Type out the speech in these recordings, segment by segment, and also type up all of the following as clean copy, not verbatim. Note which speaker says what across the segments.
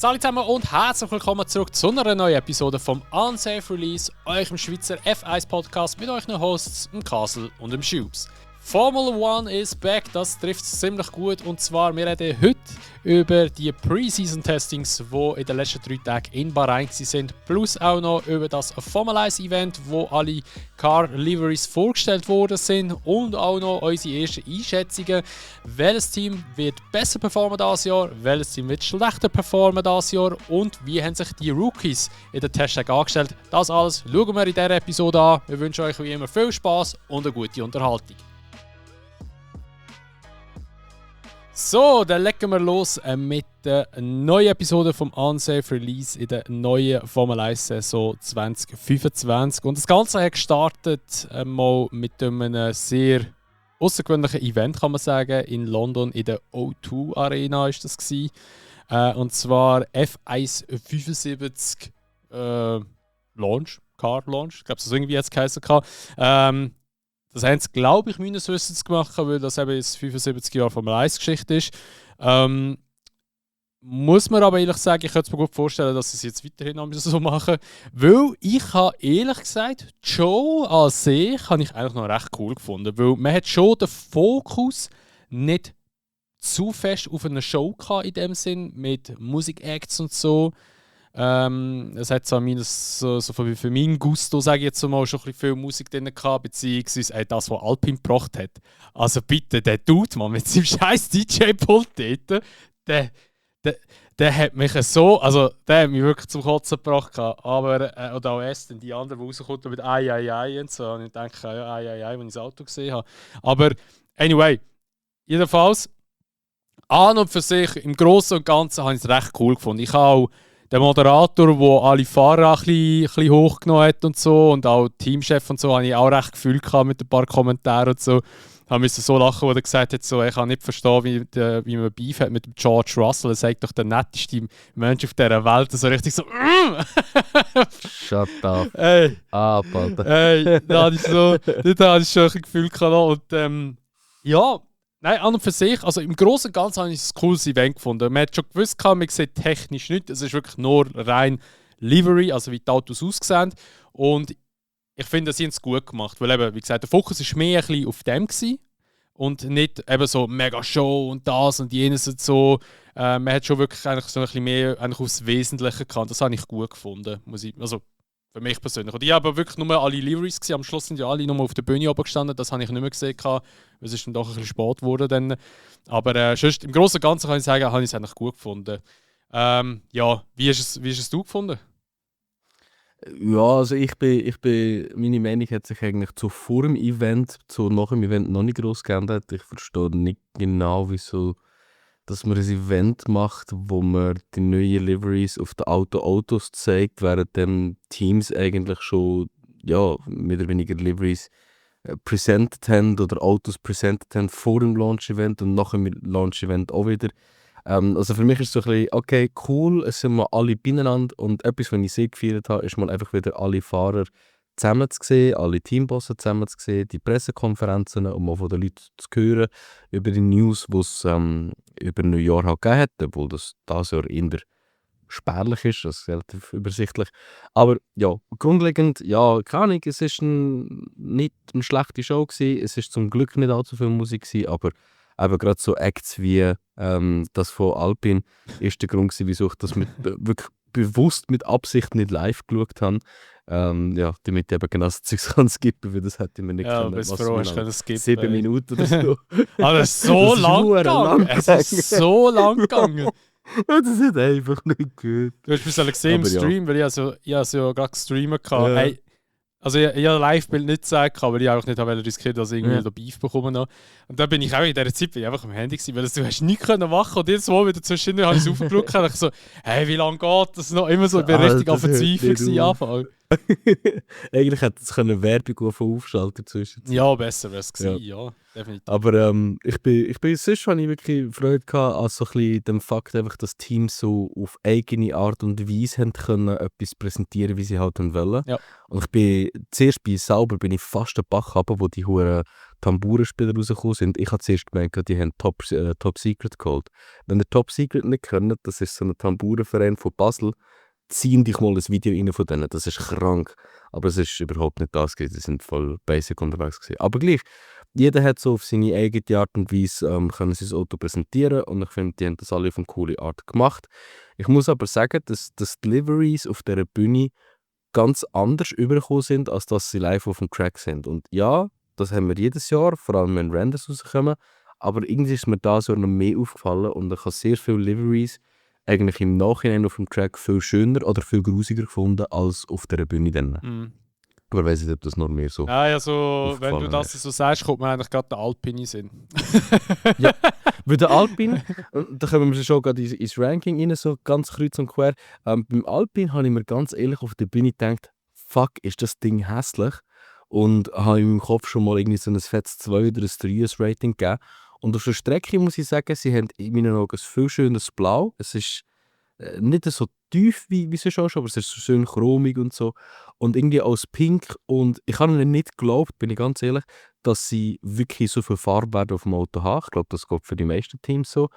Speaker 1: Hallo zusammen und herzlich willkommen zurück zu einer neuen Episode vom Unsafe Release, eurem Schweizer F1 Podcast mit euren Hosts, dem Kasel und dem Schubs. Formula One is back, das trifft es ziemlich gut, und zwar wir reden heute über die Pre-Season-Testings, die in den letzten 3 Tagen in Bahrain waren, plus auch noch über das Formula 1 Event, wo alle Car-Liveries vorgestellt worden sind, und auch noch unsere ersten Einschätzungen, welches Team wird besser performen dieses Jahr, welches Team wird schlechter performen dieses Jahr und wie haben sich die Rookies in den Testtag angestellt. Das alles schauen wir in dieser Episode an. Wir wünschen euch wie immer viel Spaß und eine gute Unterhaltung. So, dann legen wir los mit der neuen Episode vom Unsafe Release in der neuen Formel 1 Saison 2025. Und das Ganze hat gestartet mal mit einem sehr außergewöhnlichen Event, kann man sagen, in London in der O2 Arena ist das gewesen. Und zwar F1 75 Launch, Car Launch, ich glaube, das irgendwie jetzt geheißen. Das haben sie, glaube ich, meines Wissens gemacht, weil das eben jetzt 75 Jahre Formel 1 Geschichte ist. Muss man aber ehrlich sagen, ich könnte mir gut vorstellen, dass sie es jetzt weiterhin so machen. Weil ich habe ehrlich gesagt, die Show an sich habe ich eigentlich noch recht cool gefunden. Weil man hat schon den Fokus nicht zu fest auf eine Show gehabt in dem Sinn, mit Musik-Acts und so. Es hat so für meinen Gusto, sage ich jetzt mal, schon ein bisschen viel Musik drin gehabt, beziehungsweise das, was Alpine gebracht hat. Also bitte, der Dude, man, mit seinem scheiß DJ-Pult dort, der hat mich so, also der hat mich wirklich zum Kotzen gebracht. Aber, oder auch Aston, die anderen, die rauskommen mit «Ai» und so. Und ich denke, ja, «Ai», wenn ich das Auto gesehen habe. Aber, anyway, jedenfalls, an und für sich, im Großen und Ganzen habe ich es recht cool gefunden. Ich habe auch den Moderator, der alle Fahrer ein bisschen hochgenommen hat und so, und auch Teamchef und so, habe ich auch recht Gefühl gehabt mit ein paar Kommentaren und so. Ich musste so lachen, wo er gesagt hat, so, ich kann nicht verstehen, wie man Beef hat mit dem George Russell. Er sagt doch, der netteste Mensch auf dieser Welt. So richtig so
Speaker 2: Shut up.
Speaker 1: Ey.
Speaker 2: Alter.
Speaker 1: Ey, da hatte ich schon ein Gefühl gehabt. Und ja, nein, an und für sich, also im Großen und Ganzen habe ich es ein cooles Event gefunden. Man hat schon gewusst, man sieht technisch nichts. Es ist wirklich nur rein Livery, also wie die Autos aussehen. Und ich finde, sie haben es gut gemacht, weil eben, wie gesagt, der Fokus war mehr ein bisschen auf dem gewesen und nicht eben so mega Show und das und jenes und so. Man hat schon wirklich eigentlich so ein bisschen mehr eigentlich aufs Wesentliche gekannt. Das habe ich gut gefunden, also für mich persönlich. Und ich habe aber wirklich nur alle Liveries gesehen. Am Schluss sind ja alle nur auf der Bühne oben gestanden. Das habe ich nicht mehr gesehen, weil es ist dann doch ein bisschen spät geworden. Dann. Aber sonst, im Großen und Ganzen kann ich sagen, habe ich es eigentlich gut gefunden. Ja, wie ist es du gefunden?
Speaker 2: Ja, also meine Meinung hat sich eigentlich zu vor dem Event, zu nach dem Event noch nicht groß geändert. Ich verstehe nicht genau, wieso dass man ein Event macht, wo man die neuen Liveries auf den Autos zeigt, während dann Teams eigentlich schon ja, mehr oder weniger Liveries presented haben oder Autos presented haben vor dem Launch-Event und nach dem Launch-Event auch wieder. Also für mich ist es so ein bisschen, okay, cool, es sind mal alle beieinander, und etwas, was ich sehr gefeiert habe, ist mal einfach wieder alle Fahrer zusammen zu sehen, alle Teambosse zusammen zu sehen, die Pressekonferenzen, um mal von den Leuten zu hören über die News, die es über New York halt gegeben hat, obwohl das Jahr eher spärlich ist, das ist relativ übersichtlich. Aber ja, grundlegend, ja, keine Ahnung, es ist nicht eine schlechte Show gewesen, es ist zum Glück nicht allzu viel Musik gewesen, aber eben gerade so Acts wie das von Alpine ist der Grund gewesen, wieso ich das wirklich bewusst mit Absicht nicht live geschaut habe. Ja, damit ich eben genau das Zeug kann skippen, weil das hätte ich mir nicht
Speaker 1: können.
Speaker 2: Was
Speaker 1: froh, hast du skippen.
Speaker 2: 7 Minuten oder so.
Speaker 1: Aber es ist so lang gegangen. Es ist so lang gegangen.
Speaker 2: Das ist einfach nicht gut.
Speaker 1: Du hast mich gesehen im Stream, weil ich ja gerade gestreamt habe. Ja. Hey, also ich habe Live-Bild nicht gezeigt, aber ich auch nicht riskiert, dass ich irgendwie da Beef bekomme noch. Und dann bin ich auch in dieser Zeit einfach am Handy gewesen, weil du hast nichts machen können. Und jedes Mal wieder zwischendurch habe ich es aufgedrückt und ich so, hey, wie lange geht das noch? Immer so, ich bin richtig auf Verzweiflung gewesen, Anfang.
Speaker 2: Eigentlich hätte es eine Werbung auf aufschalten zwischen.
Speaker 1: Ja, besser wäre es
Speaker 2: Ja.
Speaker 1: gewesen, ja, definitiv.
Speaker 2: Aber sonst habe ich wirklich Freude gehabt an so ein bisschen dem Fakt, einfach, dass Teams so auf eigene Art und Weise haben können, etwas präsentieren, wie sie halt wollen.
Speaker 1: Ja.
Speaker 2: Und zuerst bei Sauber bin ich fast den Bach runter, wo die huren Tamburenspieler rausgekommen sind. Ich habe zuerst gemerkt, die haben Top Secret geholt. Wenn ihr Top Secret nicht kennt, das ist so ein Tamburenverein von Basel, ziehen dich mal ein Video rein von denen. Das ist krank. Aber es ist überhaupt nicht das gewesen. Die sind voll basic unterwegs gewesen. Aber gleich, jeder hat so auf seine eigene Art und Weise können sein Auto präsentieren und ich finde, die haben das alle auf eine coole Art gemacht. Ich muss aber sagen, dass die Deliveries auf dieser Bühne ganz anders übergekommen sind, als dass sie live auf dem Track sind. Und ja, das haben wir jedes Jahr, vor allem wenn Renders rauskommen, aber irgendwie ist mir da so noch mehr aufgefallen und ich habe sehr viele Deliveries eigentlich im Nachhinein auf dem Track viel schöner oder viel grusiger gefunden als auf der Bühne dann.
Speaker 1: Mhm.
Speaker 2: Aber ich weiss nicht, ob das nur mir so...
Speaker 1: Nein, also, wenn du
Speaker 2: aufgefallen
Speaker 1: das so sagst, kommt mir eigentlich gerade der Alpine in den Sinn.
Speaker 2: Ja, bei der Alpine, und da kommen wir schon gerade ins Ranking rein, so ganz kreuz und quer. Beim Alpine habe ich mir ganz ehrlich auf der Bühne gedacht, fuck, ist das Ding hässlich? Und habe in meinem Kopf schon mal irgendwie so ein fettes 2 oder ein 3 Rating gegeben. Und auf der Strecke muss ich sagen, sie haben in meinen Augen ein viel schönes Blau. Es ist nicht so tief wie sonst auch schon, aber es ist so schön chromig und so. Und irgendwie als Pink. Und ich habe ihnen nicht geglaubt, bin ich ganz ehrlich, dass sie wirklich so viel Farbe werden auf dem Auto haben. Ich glaube, das geht für die meisten Teams so.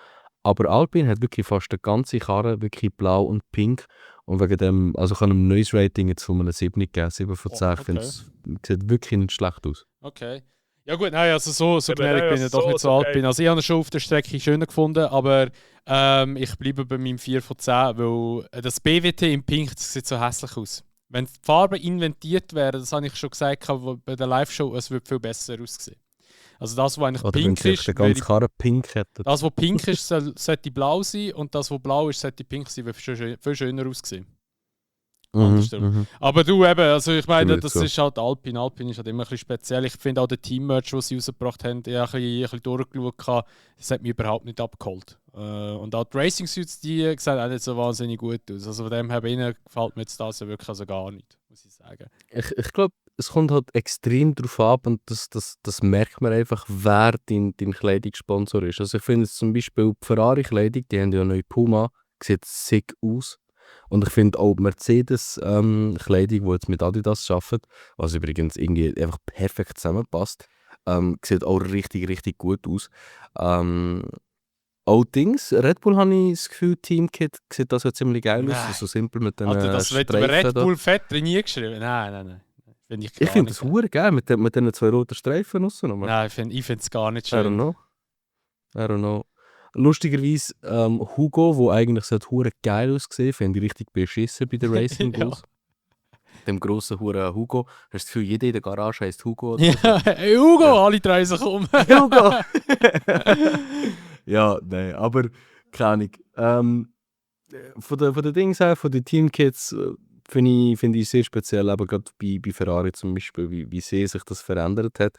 Speaker 2: Aber Alpine hat wirklich fast eine ganze Karre wirklich blau und pink. Und wegen dem, also ich habe einem neues Rating jetzt von einem 7 gegeben, 7 von 10. Ich finde, es sieht wirklich nicht schlecht aus.
Speaker 1: Okay. Ja gut, nein, also so gnädig bin ich doch nicht so alt bin. Also ich habe ihn schon auf der Strecke schöner gefunden, aber ich bleibe bei meinem 4 von 10, weil das BWT im Pink, das sieht so hässlich aus. Wenn die Farben inventiert wären, das habe ich schon gesagt bei der Live-Show, es würde viel besser aussehen. Also das, was eigentlich
Speaker 2: Oder
Speaker 1: pink
Speaker 2: wenn
Speaker 1: ist,
Speaker 2: sie ganze Karre pink hätten.
Speaker 1: das, was pink ist, sollte blau sein und das, was blau ist, sollte pink sein, würde viel schöner aussehen. Aber du eben, also ich meine, das ist halt Alpine. Alpine ist halt immer ein bisschen speziell. Ich finde auch den Team-Merch, den sie rausgebracht haben, ich habe ein bisschen durchgeschaut, das hat mich überhaupt nicht abgeholt. Und auch die Racing-Suits, die sehen auch nicht so wahnsinnig gut aus. Also von dem her gefällt mir jetzt das ja wirklich also gar nicht, muss ich sagen.
Speaker 2: Ich glaube, es kommt halt extrem darauf ab und das merkt man einfach, wer dein Kleidungssponsor ist. Also ich finde jetzt zum Beispiel die Ferrari-Kleidung, die haben ja neue Puma, sieht sick aus. Und ich finde auch die Mercedes-Kleidung, die jetzt mit Adidas arbeitet, was übrigens irgendwie einfach perfekt zusammenpasst, sieht auch richtig, richtig gut aus. Auch Dings, Red Bull habe ich das Gefühl, Teamkit sieht das ja ziemlich geil aus, so simpel mit den
Speaker 1: das wird über Red Bull Fett nie geschrieben. Nein.
Speaker 2: Ich finde das hure geil mit den 2 roten Streifen aussen.
Speaker 1: Nein, ich finde es gar nicht schön.
Speaker 2: I don't know. Lustigerweise, Hugo, der eigentlich hure geil aussehen, finde ich richtig beschissen bei den Racing Bulls. Dem grossen Huren Hugo. Hast du das Gefühl, jeder in der Garage heisst Hugo? Oder
Speaker 1: ja, hey, Hugo, ja. Alle drei sich um.
Speaker 2: Hugo! Ja, nein, aber keine Ahnung. Von den Dings her, von den Teamkits, finde ich sehr speziell, aber gerade bei Ferrari zum Beispiel, wie sehr sich das verändert hat.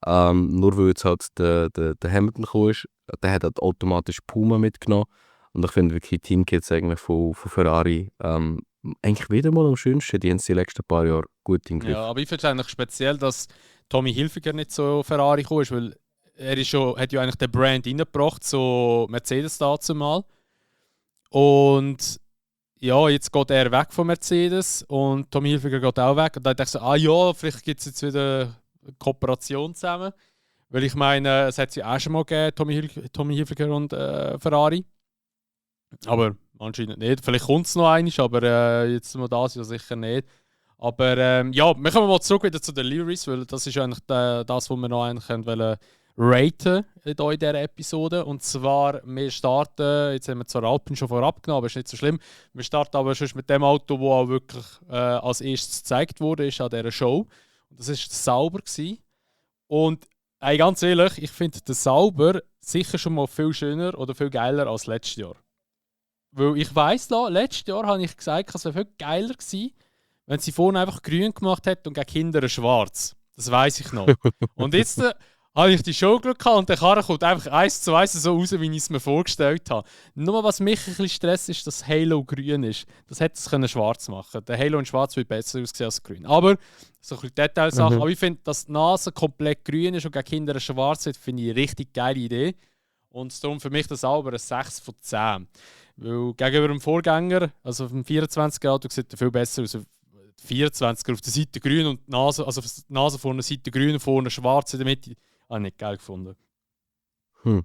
Speaker 2: Nur weil jetzt halt der Hamilton gekommen ist, der hat halt automatisch Puma mitgenommen. Und ich finde wirklich Teamkits eigentlich von Ferrari eigentlich wieder mal am schönsten. Die haben sie die letzten paar Jahre gut im Griff.
Speaker 1: Ja, aber ich finde es eigentlich speziell, dass Tommy Hilfiger nicht so Ferrari gekommen ist, weil hat ja eigentlich den Brand reingebracht, so Mercedes dazu mal. Und ja, jetzt geht er weg von Mercedes und Tommy Hilfiger geht auch weg. Und dann dachte ich so, ja, vielleicht gibt es jetzt wieder eine Kooperation zusammen. Weil ich meine, es hat sie auch schon mal gegeben, Tommy Hilfiger und Ferrari. Aber anscheinend nicht. Vielleicht kommt es noch einmal, aber jetzt mal das ja sicher nicht. Aber ja, wir kommen mal zurück wieder zu den Liveries, weil das ist eigentlich das, was wir noch eigentlich wollen raten in dieser Episode. Und zwar, wir starten, jetzt haben wir zwar Alpen schon vorab genommen, aber ist nicht so schlimm. Wir starten aber schon mit dem Auto, das auch wirklich als erstes gezeigt wurde, ist an dieser Show. Und das war der Sauber gewesen. Und ganz ehrlich, ich finde den Sauber sicher schon mal viel schöner oder viel geiler als letztes Jahr. Weil ich weiss noch, letztes Jahr habe ich gesagt, es wäre viel geiler gewesen, wenn sie vorne einfach grün gemacht hätte und gegen hinten schwarz. Das weiss ich noch. Und jetzt habe habe ich die Show geschaut und der Karre kommt einfach 1:1 so raus, wie ich es mir vorgestellt habe. Nur was mich ein bisschen stresst, ist, dass Halo grün ist. Das hätte es können schwarz machen. Der Halo in schwarz wird besser aussehen als grün. Aber, so ein bisschen Detailsachen.
Speaker 2: Mhm.
Speaker 1: Aber ich finde, dass die Nase komplett grün ist und gegen Kinder schwarz wird, finde ich eine richtig geile Idee. Und darum für mich das Album ein 6 von 10. Weil gegenüber dem Vorgänger, also auf dem 24er-Auto, sieht er viel besser aus. 24er auf der Seite grün und die Nase, also die Nase vorne Seite grün und vorne schwarz in der Mitte. Habe ich nicht geil gefunden.
Speaker 2: Hm.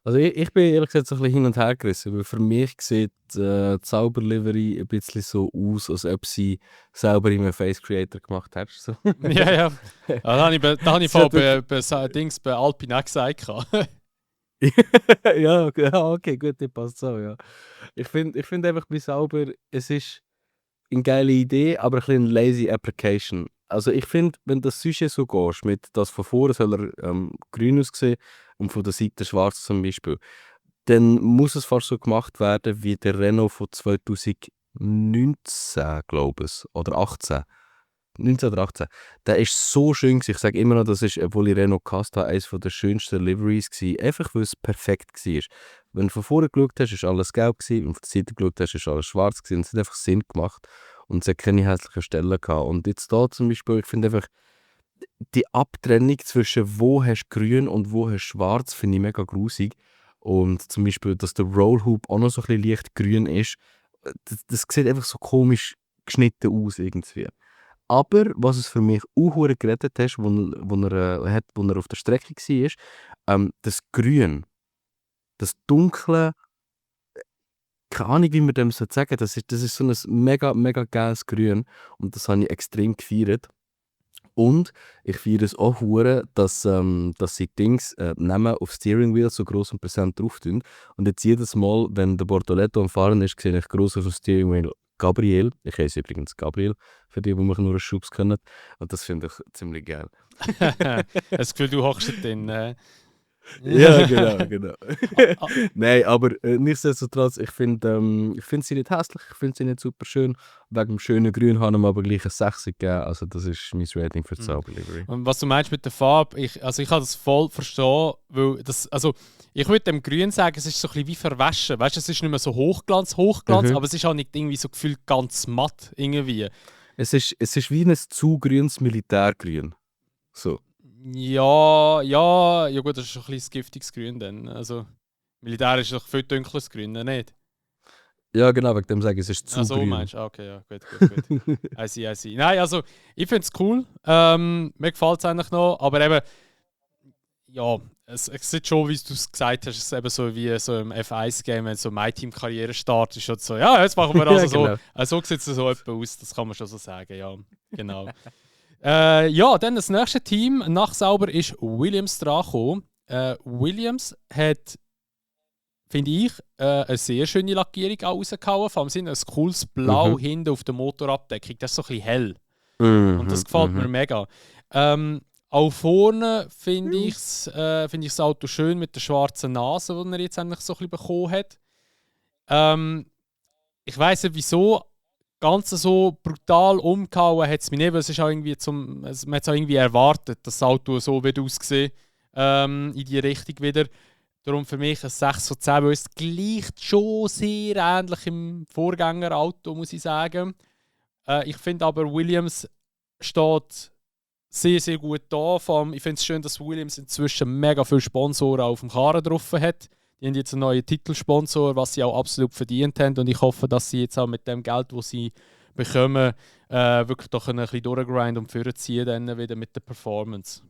Speaker 2: Also ich bin ehrlich gesagt so ein bisschen hin und her gerissen, weil für mich sieht die Zauberlivery ein bisschen so aus, als ob sie selber in einem Face Creator gemacht hat. So.
Speaker 1: Ja, ja. Da habe ich
Speaker 2: Sie hat
Speaker 1: bei Alpine auch gesagt.
Speaker 2: ja, okay, gut, das passt so, ja. Ich find einfach bei Sauber, es ist eine geile Idee, aber ein bisschen eine lazy Application. Also ich finde, wenn das Sujet so gehst, mit das von vorne soll er grün aussehen und von der Seite schwarz zum Beispiel, dann muss es fast so gemacht werden wie der Renault von 2019, glaube ich, oder 18. 19 oder 18. Der ist so schön gewesen. Ich sage immer noch, das ist, obwohl ich Renault gehasst habe, eines der schönsten Liveries gewesen. Einfach, weil es perfekt war. Wenn du von vorne geschaut hast, ist alles gelb gewesen. Wenn du von der Seite geschaut hast, ist alles schwarz gewesen. Und es hat einfach Sinn gemacht. Und es hat keine hässlichen Stellen gehabt. Und jetzt da zum Beispiel, ich finde einfach, die Abtrennung zwischen wo hast du grün und wo hast du schwarz, finde ich mega grusig. Und zum Beispiel, dass der Rollhoop auch noch so ein bisschen leicht grün ist, das sieht einfach so komisch geschnitten aus irgendwie. Aber was es für mich auch hure gerettet hat, wo er auf der Strecke war, das Grün, das Dunkle, keine Ahnung, wie man dem sagen soll, das ist so ein mega, mega geiles Grün und das habe ich extrem gefeiert. Und ich feiere es auch hure, dass sie Dings Namen auf Steering Wheel so gross und präsent drauf tun. Und jetzt jedes Mal, wenn der Bortoletto am Fahren ist, sehe ich gross auf dem Steering Wheel Gabriel. Ich heiße übrigens Gabriel, für die mich nur einen Schubs können. Und das finde ich ziemlich geil.
Speaker 1: Das Gefühl, du hockst drin.
Speaker 2: Ja, genau. Nein, aber nichtsdestotrotz, ich finde sie nicht hässlich, ich finde sie nicht super schön. Wegen dem schönen Grün haben wir aber gleich ein 6 gegeben. Also das ist mein Rating für die Zauberlivery.
Speaker 1: Und was du meinst mit der Farbe, ich kann das voll verstehen, weil ich würde dem Grün sagen, es ist so ein bisschen wie verwaschen. Weißt du, es ist nicht mehr so Hochglanz, aber es ist auch nicht irgendwie so gefühlt ganz matt irgendwie.
Speaker 2: Es ist wie ein zu grünes Militärgrün. So.
Speaker 1: Ja, gut, das ist schon ein bisschen giftiges Grün dann. Also, Militär ist doch viel dunkles Grün, nicht?
Speaker 2: Ja, genau, wegen dem sage ich, es ist zu
Speaker 1: So
Speaker 2: grün.
Speaker 1: meinst du? Okay, ja, gut. I see. Nein, also, ich finde es cool. Mir gefällt es eigentlich noch, aber eben, ja, es sieht schon, wie du es gesagt hast, es ist eben so wie so im F1-Game, wenn so My Team-Karriere startet, ist halt so, ja, jetzt machen wir also
Speaker 2: Ja, genau.
Speaker 1: so sieht es so etwa aus, das kann man schon so sagen, ja, genau. Ja, dann das nächste Team nach Sauber ist Williams dran gekommen. Williams hat, finde ich, eine sehr schöne Lackierung auch rausgehauen. Vor allem sind ein cooles Blau hinten auf der Motorabdeckung. Das ist so ein bisschen hell. Und das gefällt mir mega. Auch vorne finde ich das Auto schön mit der schwarzen Nase, die er jetzt endlich so ein bisschen bekommen hat. Ich weiss nicht wieso. Ganz so brutal umgehauen hat es mich nicht, weil es ist auch irgendwie man hat es auch irgendwie erwartet, dass das Auto so wird aussehen in die Richtung wieder. Darum für mich ein 6 von 10, weil es gleicht schon sehr ähnlich im Vorgängerauto, muss ich sagen. Ich finde aber, Williams steht sehr, sehr gut da. Vor allem, ich finde es schön, dass Williams inzwischen mega viele Sponsoren auf dem Karren drauf hat. Die haben jetzt einen neuen Titelsponsor, was sie auch absolut verdient haben. Und ich hoffe, dass sie jetzt auch mit dem Geld, das sie bekommen, wirklich doch ein bisschen durchgrinden und vorziehen dann wieder mit der Performance.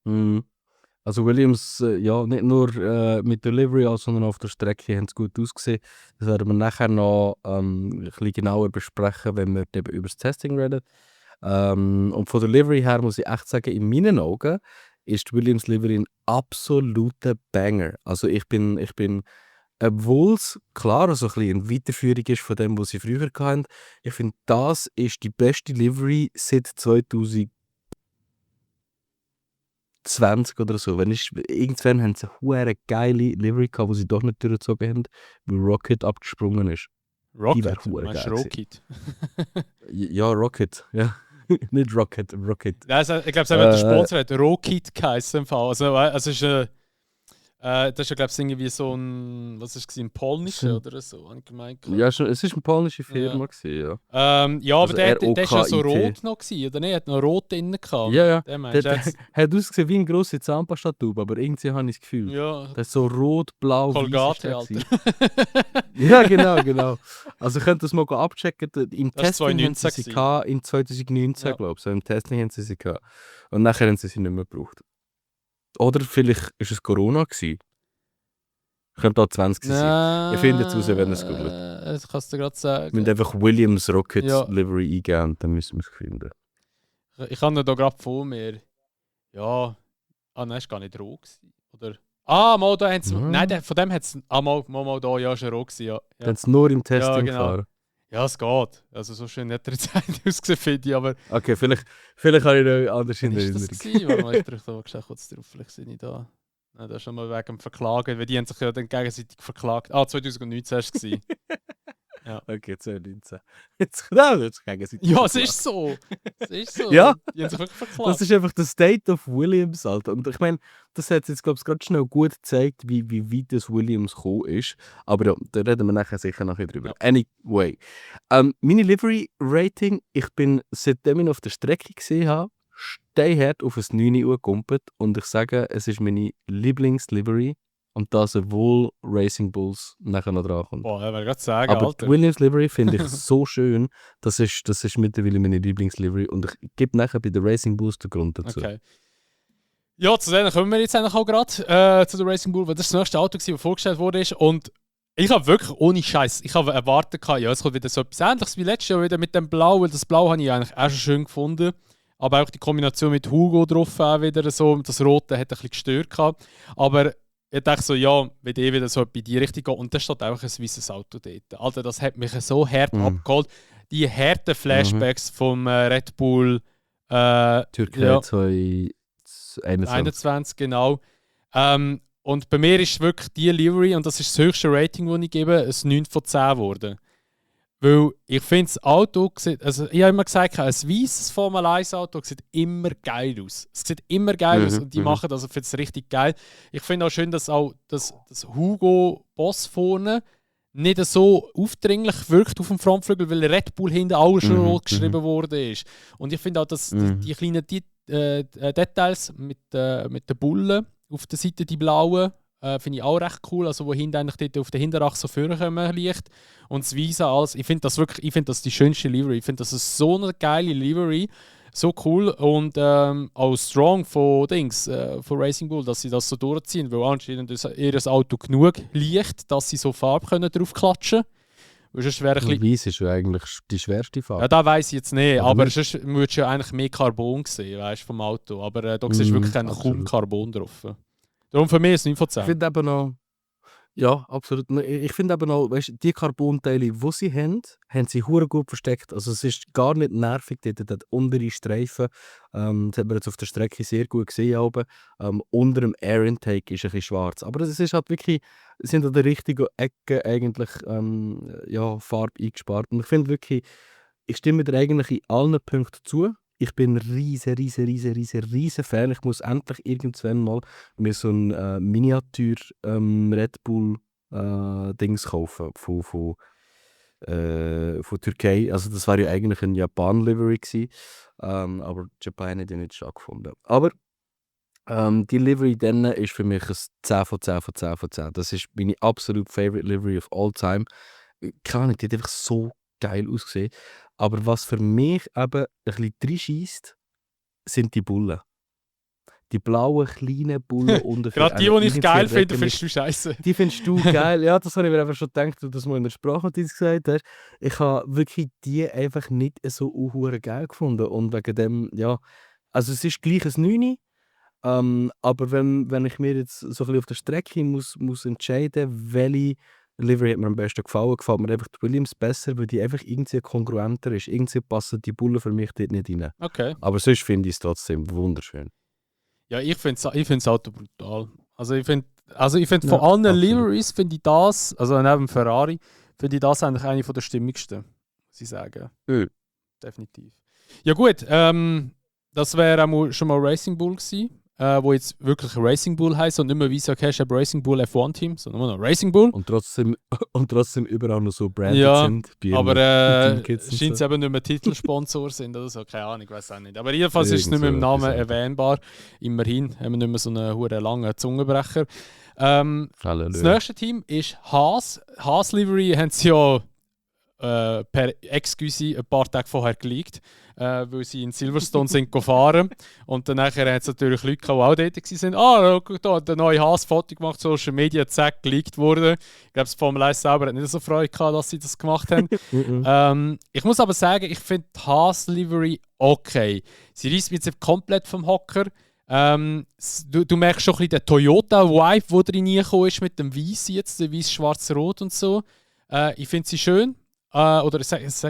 Speaker 2: Also Williams, ja, nicht nur mit Delivery, sondern auf der Strecke haben sie gut ausgesehen. Das werden wir nachher noch ein bisschen genauer besprechen, wenn wir über das Testing reden. Und von der Livery her muss ich echt sagen, in meinen Augen ist die Williams Livery ein absoluter Banger. Also ich bin obwohl es klar so ein bisschen eine Weiterführung ist von dem, was sie früher hatten, ich finde, das ist die beste Livery seit 2020 oder so. Irgendwann haben sie eine geile Livery gehabt, die sie doch nicht durchgezogen haben, weil Rocket abgesprungen ist. Die wäre
Speaker 1: Rocket?
Speaker 2: geil
Speaker 1: Meinst du
Speaker 2: gewesen.
Speaker 1: Rocket?
Speaker 2: Ja, Rocket, ja. Nicht Rocket, Rocket.
Speaker 1: Ja, also, ich glaube, der Sponsor hat Rocket geheißen im Fall. Also ist das ist ja, glaube ich, irgendwie so ein, was ist es, ein polnischer oder so, habe ich gemeint.
Speaker 2: Ja, schon, es war eine polnische Firma, ja.
Speaker 1: Ja, aber
Speaker 2: Also
Speaker 1: der war ja so
Speaker 2: ROKIT.
Speaker 1: rot noch, gewesen, oder nicht? Er hat noch rot drin gehabt.
Speaker 2: Ja, ja.
Speaker 1: Der meinst du
Speaker 2: Der
Speaker 1: jetzt?
Speaker 2: hat ausgesehen wie eine grosse Zahnpastatube, aber irgendwie habe ich das Gefühl.
Speaker 1: Ja,
Speaker 2: Das ist so rot, blau,
Speaker 1: Colgate,
Speaker 2: weiß.
Speaker 1: Alter.
Speaker 2: Ja, genau. Also könnt ihr das mal abchecken. Im
Speaker 1: Das war
Speaker 2: Testing haben sie
Speaker 1: 2019
Speaker 2: sie gehabt, in 2019,
Speaker 1: Ja.
Speaker 2: glaube ich. So, im Testing haben sie gehabt. Und nachher haben sie sie nicht mehr gebraucht. Oder vielleicht war es Corona gewesen. Könnte auch 20 sein. Ihr findet es raus, wenn ihr es googelt.
Speaker 1: Das kannst du gerade sagen.
Speaker 2: Wir müssen einfach Williams Rocket
Speaker 1: Ja.
Speaker 2: Livery eingeben und dann müssen wir es finden.
Speaker 1: Ich habe ihn da gerade vor mir. Ja. Nein, ist gar nicht rot gewesen. Oder? Mal, da haben sie.
Speaker 2: Ja.
Speaker 1: Nein, von dem hat es. Mal, da, ja, ist er rot gewesen, ja.
Speaker 2: Dann haben sie nur im Testing
Speaker 1: Ja, genau.
Speaker 2: gefahren.
Speaker 1: Ja, es geht. Also so schön hat er jetzt nicht ausgesehen, finde ich, aber...
Speaker 2: Okay, vielleicht habe ich noch anders in
Speaker 1: Wann ist
Speaker 2: Erinnerung.
Speaker 1: das gewesen? Warte mal, ich drücke da schnell kurz drauf, vielleicht sind ich da. Nein, das ist schon mal wegen dem Verklagen, weil die haben sich ja dann gegenseitig verklagt. 2019 war es gewesen.
Speaker 2: Okay, 2019. Jetzt gegenseitig.
Speaker 1: Ja, es ist so. Es ist so.
Speaker 2: Ja.
Speaker 1: Die haben sich wirklich verklagt.
Speaker 2: Das ist einfach der State of Williams, Alter. Und ich meine, das hat jetzt, glaube ich, gerade schnell gut gezeigt, wie weit das Williams gekommen ist. Aber ja, da reden wir nachher sicher nachher drüber.
Speaker 1: Ja.
Speaker 2: Anyway. Meine Livery-Rating, ich bin, seitdem ich ihn auf der Strecke gesehen habe, steinhart auf ein 9 Uhr gekumpelt. Und ich sage, es ist meine Lieblings-Livery. Und da sowohl Racing Bulls nachher noch dran kommt.
Speaker 1: Boah, ich wollte gerade sagen,
Speaker 2: Aber
Speaker 1: Alter.
Speaker 2: die Williams Livery finde ich so schön. Das ist mittlerweile meine Lieblingslivery. Und ich gebe nachher bei den Racing Bulls den Grund dazu.
Speaker 1: Okay. Ja, zu denen kommen wir jetzt eigentlich auch gerade, zu der Racing Bull, weil das das nächste Auto war, das vorgestellt wurde. Und ich habe wirklich ohne Scheiß, ich habe erwartet, ja, es kommt wieder so etwas Ähnliches wie letztes Jahr wieder mit dem Blau, weil das Blau habe ich eigentlich auch schon schön gefunden. Aber auch die Kombination mit Hugo drauf auch wieder so, das Rote hat ein bisschen gestört gehabt. Aber ich dachte so, ja, wird wieder so bei die Richtung gehen. Und da steht einfach ein weißes Auto dort. Alter, das hat mich so hart abgeholt. Die harten Flashbacks vom Red Bull
Speaker 2: Türkei
Speaker 1: ja.
Speaker 2: 2021.
Speaker 1: 21, genau. Und bei mir ist wirklich die Livery, und das ist das höchste Rating, das ich gebe, ein 9 von 10 geworden. Weil ich finde, das Auto sieht, also ich habe immer gesagt, ein weißes Formel 1 Auto sieht immer geil aus. Es sieht immer geil aus und die machen das, ich finde es richtig geil. Ich finde auch schön, dass auch das Hugo Boss vorne nicht so aufdringlich wirkt auf dem Frontflügel, weil Red Bull hinten auch schon rot geschrieben worden ist. Und ich finde auch, dass die kleinen Details mit den Bullen auf der Seite, die blauen, finde ich auch recht cool. Also wo hinten eigentlich dort auf der Hinterachse so vorkommen liegt. Und das Weiße alles. Ich finde das wirklich, ich finde das die schönste Livery. Ich finde das ist so eine geile Livery. So cool. Und auch strong von von Racing Bull, dass sie das so durchziehen. Weil anscheinend ist ihr Auto genug leicht, dass sie so Farbe können drauf klatschen können.
Speaker 2: Weiß ist ja eigentlich die schwerste Farbe.
Speaker 1: Ja, das weiss ich jetzt nicht,
Speaker 2: Oder
Speaker 1: aber
Speaker 2: nicht?
Speaker 1: sonst würdest du ja eigentlich mehr Carbon sehen, weißt, vom Auto. Aber da siehst du wirklich kaum
Speaker 2: absolut.
Speaker 1: Carbon drauf. Darum für mich ist es 9 von 10.
Speaker 2: Ich finde eben noch, ja, absolut. Ich finde eben noch, weißt, die Carbonteile, die sie haben sie hure gut versteckt. Also es ist gar nicht nervig, der untere Streifen, das hat man jetzt auf der Strecke sehr gut gesehen, oben. Unter dem Air Intake ist ein bisschen schwarz. Aber es ist halt wirklich, es sind an der richtigen Ecke eigentlich Farbe eingespart. Und ich finde wirklich, ich stimme dir eigentlich in allen Punkten zu. Ich bin ein riesen Fan. Ich muss endlich irgendwann mal mir so ein Miniatur Red Bull Dings kaufen von Türkei. Also das war ja eigentlich ein Japan-Livery gewesen. Aber Japan hat ja nicht stattgefunden. Aber die Livery dann ist für mich ein 10 von 10 von 10 von 10. Das ist meine absolute favorite Livery of all time. Keine Ahnung, die hat einfach so geil ausgesehen. Aber was für mich eben ein bisschen reinscheisst, sind die Bullen. Die blauen, kleinen Bullen unter.
Speaker 1: Gerade die ich geil finde, findest du scheiße.
Speaker 2: Die findest du geil. Ja, das habe ich mir einfach schon gedacht, du das mal in der Sprachnotiz gesagt hast. Ich habe wirklich die einfach nicht so geil gefunden. Und wegen dem, ja, also es ist gleich ein 9. Aber wenn ich mir jetzt so ein bisschen auf der Strecke muss entscheiden, welche Livery hat mir am besten gefallen, gefällt mir einfach die Williams besser, weil die einfach irgendwie kongruenter ist. Irgendwie passen die Bullen für mich dort nicht rein.
Speaker 1: Okay.
Speaker 2: Aber sonst finde ich es trotzdem wunderschön.
Speaker 1: Ja, ich finde das Auto brutal. Also ich finde von
Speaker 2: Ja,
Speaker 1: allen
Speaker 2: absolut.
Speaker 1: Liveries finde ich das, also neben Ferrari, finde ich das eigentlich eine der stimmigsten, muss ich sagen.
Speaker 2: Ja.
Speaker 1: Definitiv. Ja gut, das wäre auch schon mal Racing Bull gewesen, wo jetzt wirklich Racing Bull heisst und nicht mehr wie so hast du Racing Bull F1-Team, sondern nur noch Racing Bull.
Speaker 2: Und trotzdem, und trotzdem überall noch so branded
Speaker 1: Ja,
Speaker 2: sind bei
Speaker 1: aber
Speaker 2: ihren Teamkits und
Speaker 1: scheint es
Speaker 2: so.
Speaker 1: eben nicht mehr Titelsponsor sind oder so, keine Ahnung, ich weiß auch nicht. Aber jedenfalls ist es nicht
Speaker 2: Irgend
Speaker 1: mehr
Speaker 2: so
Speaker 1: im Namen
Speaker 2: etwas, ja.
Speaker 1: erwähnbar. Immerhin haben wir nicht mehr so einen hure langen Zungenbrecher. Das
Speaker 2: Halleluja.
Speaker 1: nächste Team ist Haas. Haas Livery haben sie ja per Excuse ein paar Tage vorher geleakt, weil sie in Silverstone sind gefahren. Und dann hat es natürlich Leute, die auch dort waren. Ah, da hat der neue Haas Foto gemacht, Social Media, zack, geleakt wurde. Ich glaube, das Formel 1 selber hat nicht so Freude gehabt, dass sie das gemacht haben. Ich muss aber sagen, ich finde die Haas Livery okay. Sie reißt mich jetzt komplett vom Hocker. Du merkst schon ein bisschen den Toyota-Vibe, der reingekommen ist mit dem Weiss jetzt, der Weiß-Schwarz-Rot und so. Ich finde sie schön. Oder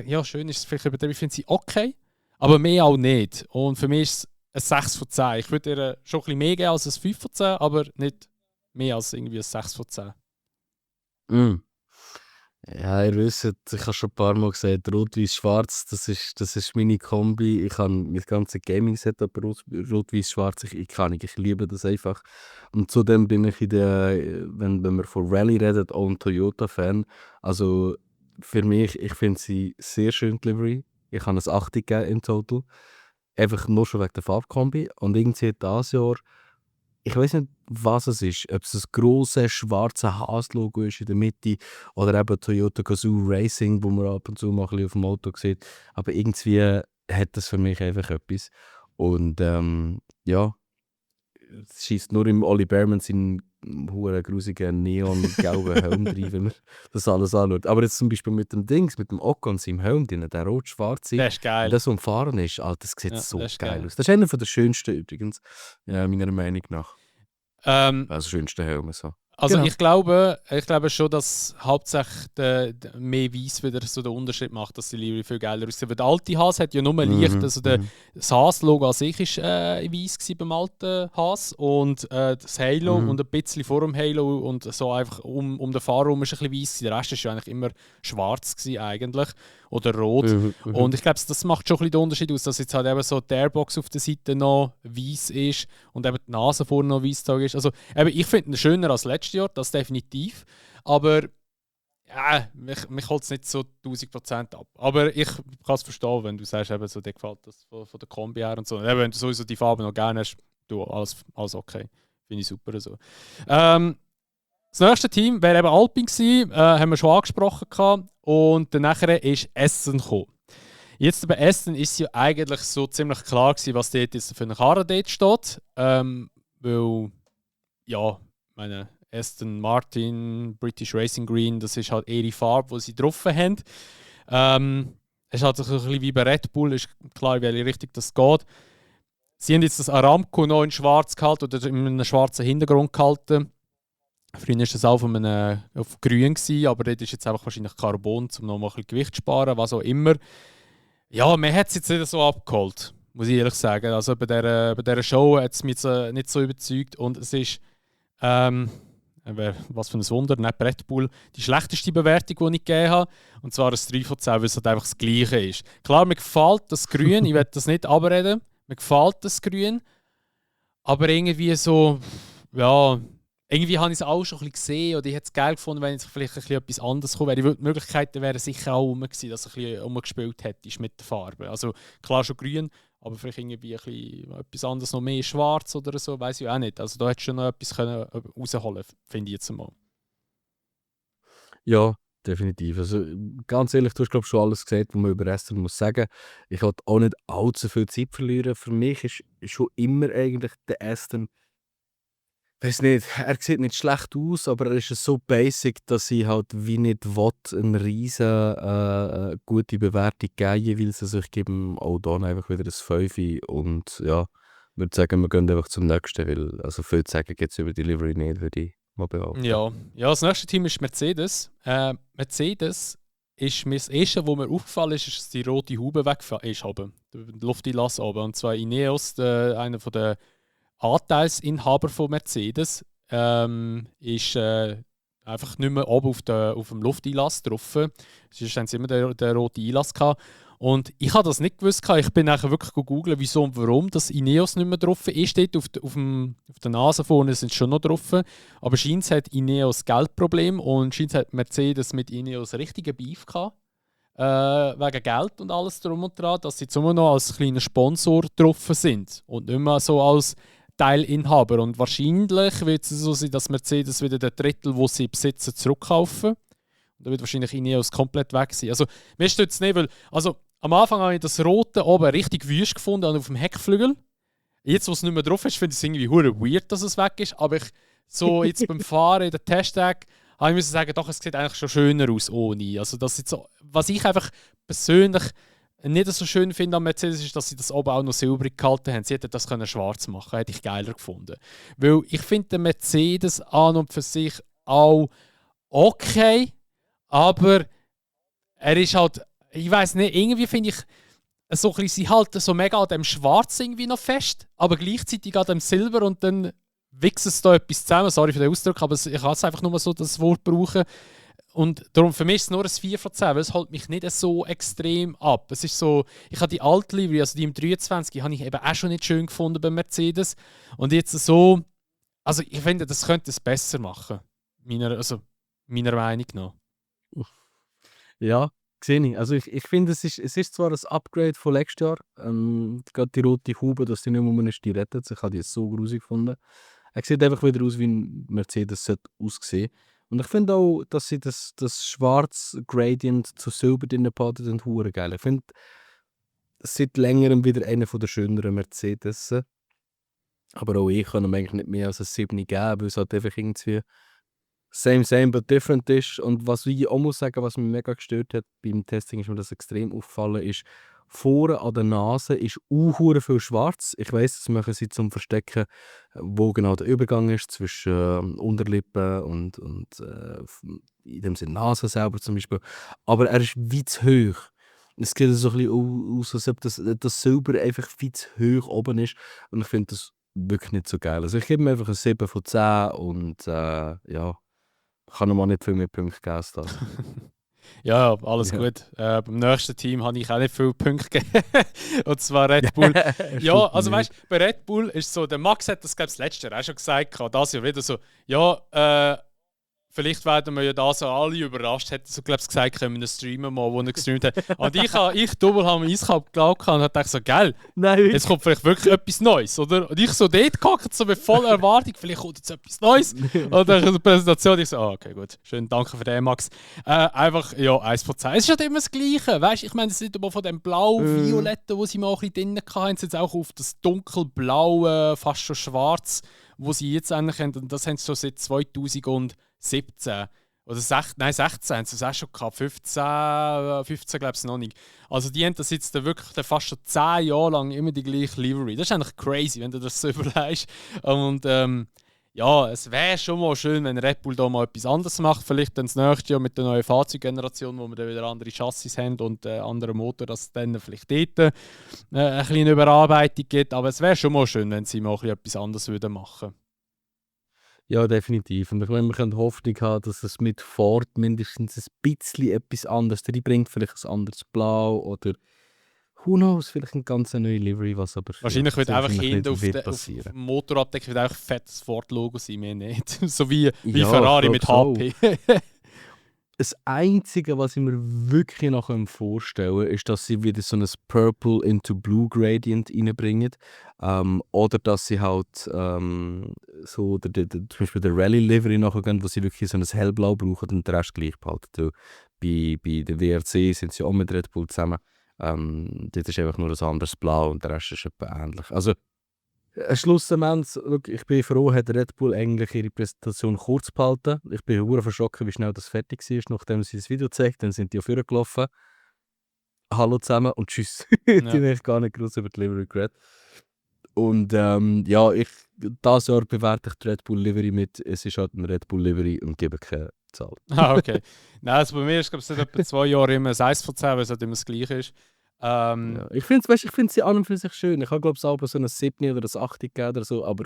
Speaker 1: ja, schön ist es vielleicht übertrieben. Ich finde sie okay, aber mehr auch nicht. Und für mich ist es ein 6 von 10. Ich würde ihr schon ein bisschen mehr geben als ein 5 von 10, aber nicht mehr als irgendwie ein 6 von 10.
Speaker 2: Mm. Ja, ihr wisst, ich habe schon ein paar Mal gesagt, Rot-Weiß-Schwarz, das ist meine Kombi. Ich habe mein ganzes Gaming-Setup Rot-Weiß-Schwarz. Ich liebe das einfach. Und zudem bin ich wenn wir von Rallye reden, auch ein Toyota-Fan. Also für mich, ich finde sie sehr schön, die Livery. Ich habe ein 8 gegeben in total. Einfach nur schon wegen der Farbkombi. Und irgendwie dieses Jahr, ich weiß nicht, was es ist. Ob es ein grosses schwarzes Haas-Logo ist in der Mitte oder eben Toyota Gazoo Racing, wo man ab und zu mal ein bisschen auf dem Auto sieht. Aber irgendwie hat das für mich einfach etwas. Und ja, es schießt nur im Oli Behrman seinen huere grusigen neongelben Helm rein, wenn man das alles anschaut. Aber jetzt zum Beispiel mit dem Dings, mit dem Ocon, seinem Helm drin, der rot-schwarze,
Speaker 1: Das ist
Speaker 2: wenn
Speaker 1: geil.
Speaker 2: das umfahren ist, Alter, das sieht
Speaker 1: Ja,
Speaker 2: so
Speaker 1: das ist
Speaker 2: geil
Speaker 1: geil.
Speaker 2: aus. Das ist einer der schönsten übrigens, ja, meiner Meinung nach.
Speaker 1: Ähm,
Speaker 2: Also schönsten Helme so.
Speaker 1: Also
Speaker 2: Genau.
Speaker 1: ich glaube schon, dass hauptsächlich mehr Weiss wieder so den Unterschied macht, dass die Livery viel geiler aussieht. Weil der alte Haas hat ja nur leicht, also das Haas-Logo an sich war weiss beim alten Haas und das Halo und ein bisschen vor dem Halo und so einfach um den Fahrer herum ist ein bisschen weiss. Der Rest war ja eigentlich immer schwarz gewesen, eigentlich oder rot. Und ich glaube, das macht schon ein bisschen den Unterschied aus, dass jetzt halt eben so die Airbox auf der Seite noch weiss ist und eben die Nase vorne noch weiss ist. Also eben, ich finde ihn schöner als letztes Jahr, das definitiv. Aber ja, mich holt es nicht so 1000% ab. Aber ich kann es verstehen, wenn du sagst, eben so, dir gefällt das von der Kombi her und so. Und eben, wenn du sowieso die Farbe noch gerne hast, du, alles okay. Finde ich super so. Das nächste Team wäre eben Alpine gewesen, haben wir schon angesprochen gehabt. Und dann ist Essen gekommen. Jetzt bei Essen ist ja eigentlich so ziemlich klar gewesen, was dort jetzt für eine Karre dort steht. Weil, ja, meine Aston Martin, British Racing Green, das ist halt ihre Farbe, die sie drauf haben. Es ist halt so ein bisschen wie bei Red Bull, ist klar, in welche Richtung das geht. Sie haben jetzt das Aramco noch in schwarz gehalten oder in einem schwarzen Hintergrund gehalten. Früher war das auch auf grün gewesen, aber dort ist jetzt einfach wahrscheinlich Carbon, um noch mal ein bisschen Gewicht zu sparen, was auch immer. Ja, mir hat es jetzt nicht so abgeholt, muss ich ehrlich sagen. Also bei dieser Show hat es mich nicht so überzeugt und es ist, was für ein Wunder, nicht Red Bull, die schlechteste Bewertung, die ich gegeben habe. Und zwar ein 3 von 10, weil es halt einfach das Gleiche ist. Klar, mir gefällt das Grün, ich will das nicht abreden, mir gefällt das Grün, aber irgendwie so, ja, irgendwie habe ich es auch schon ein bisschen gesehen oder ich hätte es geil gefunden, wenn jetzt vielleicht ein bisschen etwas anderes kommen wäre. Die Möglichkeiten wären sicher auch rum gewesen, dass du ein bisschen umgespielt hättest mit der Farbe. Also klar schon grün, aber vielleicht irgendwie ein bisschen etwas anderes, noch mehr schwarz oder so, weiß ich auch nicht. Also da hättest du schon noch etwas können rausholen, finde ich jetzt mal.
Speaker 2: Ja, definitiv. Also ganz ehrlich, du hast glaube schon alles gesagt, was man über Aston muss sagen. Ich wollte auch nicht allzu viel Zeit verlieren. Für mich ist schon immer eigentlich der Aston, weiß nicht, er sieht nicht schlecht aus, aber er ist so basic, dass ich halt wie nicht will, eine riesen gute Bewertung geben jeweils. Also ich gebe ihm auch dann einfach wieder ein 5 und ja, würde sagen, wir gehen einfach zum nächsten, weil also viel zu sagen gibt es über Delivery nicht, würde ich mal behaupten.
Speaker 1: Ja, das nächste Team ist Mercedes. Mercedes ist mir das erste, was mir aufgefallen ist, dass die rote Haube weg ist, oben, der Lufteinlass oben. Und zwar Ineos, einer von der Anteilsinhaber von Mercedes, ist einfach nicht mehr oben auf dem Lufteinlass drauf. Sonst haben sie immer den roten Einlass gehabt. Und ich habe das nicht gewusst. Ich bin nachher wirklich googeln, wieso und warum das Ineos nicht mehr drauf ist. Steht auf der Nase vorne sind schon noch drauf. Aber scheint hat Ineos Geldproblem und scheint hat Mercedes mit Ineos richtigen Beef gehabt. Wegen Geld und alles drum und dran, dass sie jetzt immer noch als kleiner Sponsor drauf sind und nicht mehr so als Teilinhaber. Und wahrscheinlich wird es so sein, dass Mercedes wieder den Drittel, wo sie besitzen, zurückkaufen. Und dann wird wahrscheinlich Ineos komplett weg sein. Also, mir stört es nicht, weil am Anfang habe ich das Rote oben richtig wüst gefunden auf dem Heckflügel. Jetzt, wo es nicht mehr drauf ist, finde ich es irgendwie hure weird, dass es weg ist. Aber jetzt beim Fahren in den Testtag habe ich müssen sagen, doch, es sieht eigentlich schon schöner aus ohne. Also, das jetzt so, was ich einfach persönlich nicht so schön finde an Mercedes ist, dass sie das oben auch noch silbrig gehalten haben. Sie hätten das können schwarz machen können, hätte ich geiler gefunden. Weil ich finde den Mercedes an und für sich auch okay, aber er ist halt, ich weiß nicht, irgendwie finde ich, so ein bisschen, sie halten so mega an dem Schwarz irgendwie noch fest, aber gleichzeitig an dem Silber und dann wichsen sie da etwas zusammen. Sorry für den Ausdruck, aber ich kann es einfach nur so das Wort brauchen. Und darum für mich ist es nur ein 4 von 10, weil es holt mich nicht so extrem ab. Es ist so, ich habe die alte Livery, also die im 23, habe ich eben auch schon nicht schön gefunden bei Mercedes. Und jetzt so, also ich finde, das könnte es besser machen. Meiner Meinung nach.
Speaker 2: Ja, sehe ich. Also ich finde, es ist zwar ein Upgrade von letztes Jahr. Gerade die rote Haube, dass die nicht mehr ist, die rettet sich. Ich habe die jetzt so grusig gefunden. Er sieht einfach wieder aus, wie ein Mercedes aussehen. Und ich finde auch, dass sie das Schwarz-Gradient zu Silber drin behalten und hure geil. Ich finde, seit längerem wieder einer der schöneren Mercedes. Aber auch ich kann ihm eigentlich nicht mehr als ein 7 geben, weil es halt einfach irgendwie same but different ist. Und was ich auch muss sagen, was mich mega gestört hat beim Testing, ist mir das extrem aufgefallen, ist, vorne an der Nase ist hure viel schwarz. Ich weiss, das machen sie zum Verstecken, wo genau der Übergang ist zwischen Unterlippe und in dem Sinne Nase selber zum Beispiel. Aber er ist wie zu hoch. Es sieht so ein bisschen aus, als ob das Silber einfach viel zu hoch oben ist. Und ich finde das wirklich nicht so geil. Also ich gebe ihm einfach ein 7 von 10 und ja, kann ihm auch nicht viel mehr Punkte geben als das.
Speaker 1: Ja, alles
Speaker 2: Ja.
Speaker 1: gut. Beim nächsten Team habe ich auch nicht viele Punkte gegeben. Und zwar Red Bull. Ja, also weißt du, bei Red Bull ist so, der Max hat das, glaube ich, das letzte Jahr auch schon gesagt, das Jahr wieder so, ja, vielleicht werden wir ja da so alle überrascht, hätte so, glaube ich, gesagt, können wir einen Streamer mal, wo er gestreamt hat. Und ich Double habe mir eiskalt geglaubt und dachte so, geil,
Speaker 2: Nein,
Speaker 1: jetzt kommt vielleicht wirklich etwas Neues, oder? Und ich so dort gehockt, so mit voller Erwartung, vielleicht kommt jetzt etwas Neues. Und dann in der Präsentation, ich so, okay, gut, schön, danke für den, Max. Einfach, ja, 1 von 10. Es ist halt immer das Gleiche, weißt du? Ich meine, es ist aber von dem blau-violetten, wo sie mal ein bisschen drin hatten, jetzt auch auf das dunkelblaue, fast schon schwarz, wo sie jetzt eigentlich haben. Und das haben sie schon seit 2017 oder 16 haben sie es auch schon gehabt. 15 glaube ich noch nicht. Also die haben das jetzt wirklich fast schon 10 Jahre lang immer die gleiche Livery. Das ist eigentlich crazy, wenn du das so überlegst. Und ja, es wäre schon mal schön, wenn Red Bull da mal etwas anderes macht. Vielleicht dann das nächste Jahr mit der neuen Fahrzeuggeneration, wo wir dann wieder andere Chassis haben und anderen Motor, dass es dann vielleicht dort eine kleine Überarbeitung gibt. Aber es wäre schon mal schön, wenn sie mal etwas anderes machen würden.
Speaker 2: ja, definitiv. Und ich meine, wir können Hoffnung haben, dass es mit Ford mindestens ein bisschen etwas anderes reinbringt. Vielleicht ein anderes Blau oder who knows, vielleicht eine ganz neue Livery, was aber
Speaker 1: Wahrscheinlich wird einfach
Speaker 2: wahrscheinlich
Speaker 1: hinten
Speaker 2: nicht
Speaker 1: auf
Speaker 2: passieren.
Speaker 1: dem Motorabdeck wird einfach fettes Ford-Logo sein, mehr nicht. So wie
Speaker 2: Ja,
Speaker 1: Ferrari
Speaker 2: ich
Speaker 1: mit
Speaker 2: glaub
Speaker 1: HP.
Speaker 2: Das Einzige, was ich mir wirklich noch vorstellen kann, ist, dass sie wieder so ein Purple into Blue Gradient reinbringen. Oder dass sie halt so zum Beispiel der Rally Livery nachgehen, wo sie wirklich so ein Hellblau brauchen und den Rest gleich behalten. Bei der WRC sind sie auch mit Red Bull zusammen. Dort ist einfach nur ein anderes Blau und der Rest ist etwa ähnlich. Also, schlussendlich, ich bin froh, hat Red Bull eigentlich ihre Präsentation kurz behalten. Ich bin hure verschrocken, wie schnell das fertig war, nachdem sie das Video gezeigt haben. Dann sind die auf gelaufen. Hallo zusammen und tschüss. Die habe ich gar nicht groß über die Livery geredet. Und ja, dieses Jahr bewerte ich die Red Bull Livery mit, es ist halt ein Red Bull Livery und gebe keine Zahl.
Speaker 1: Ah, okay. Nein, also bei mir ist es seit etwa 2 Jahren immer ein 1 von 10, weil es halt immer das Gleiche ist.
Speaker 2: Ja, ich finde sie an und für sich schön. Ich habe glaube ich auch so ein 7 oder ein 8 gegeben oder so, aber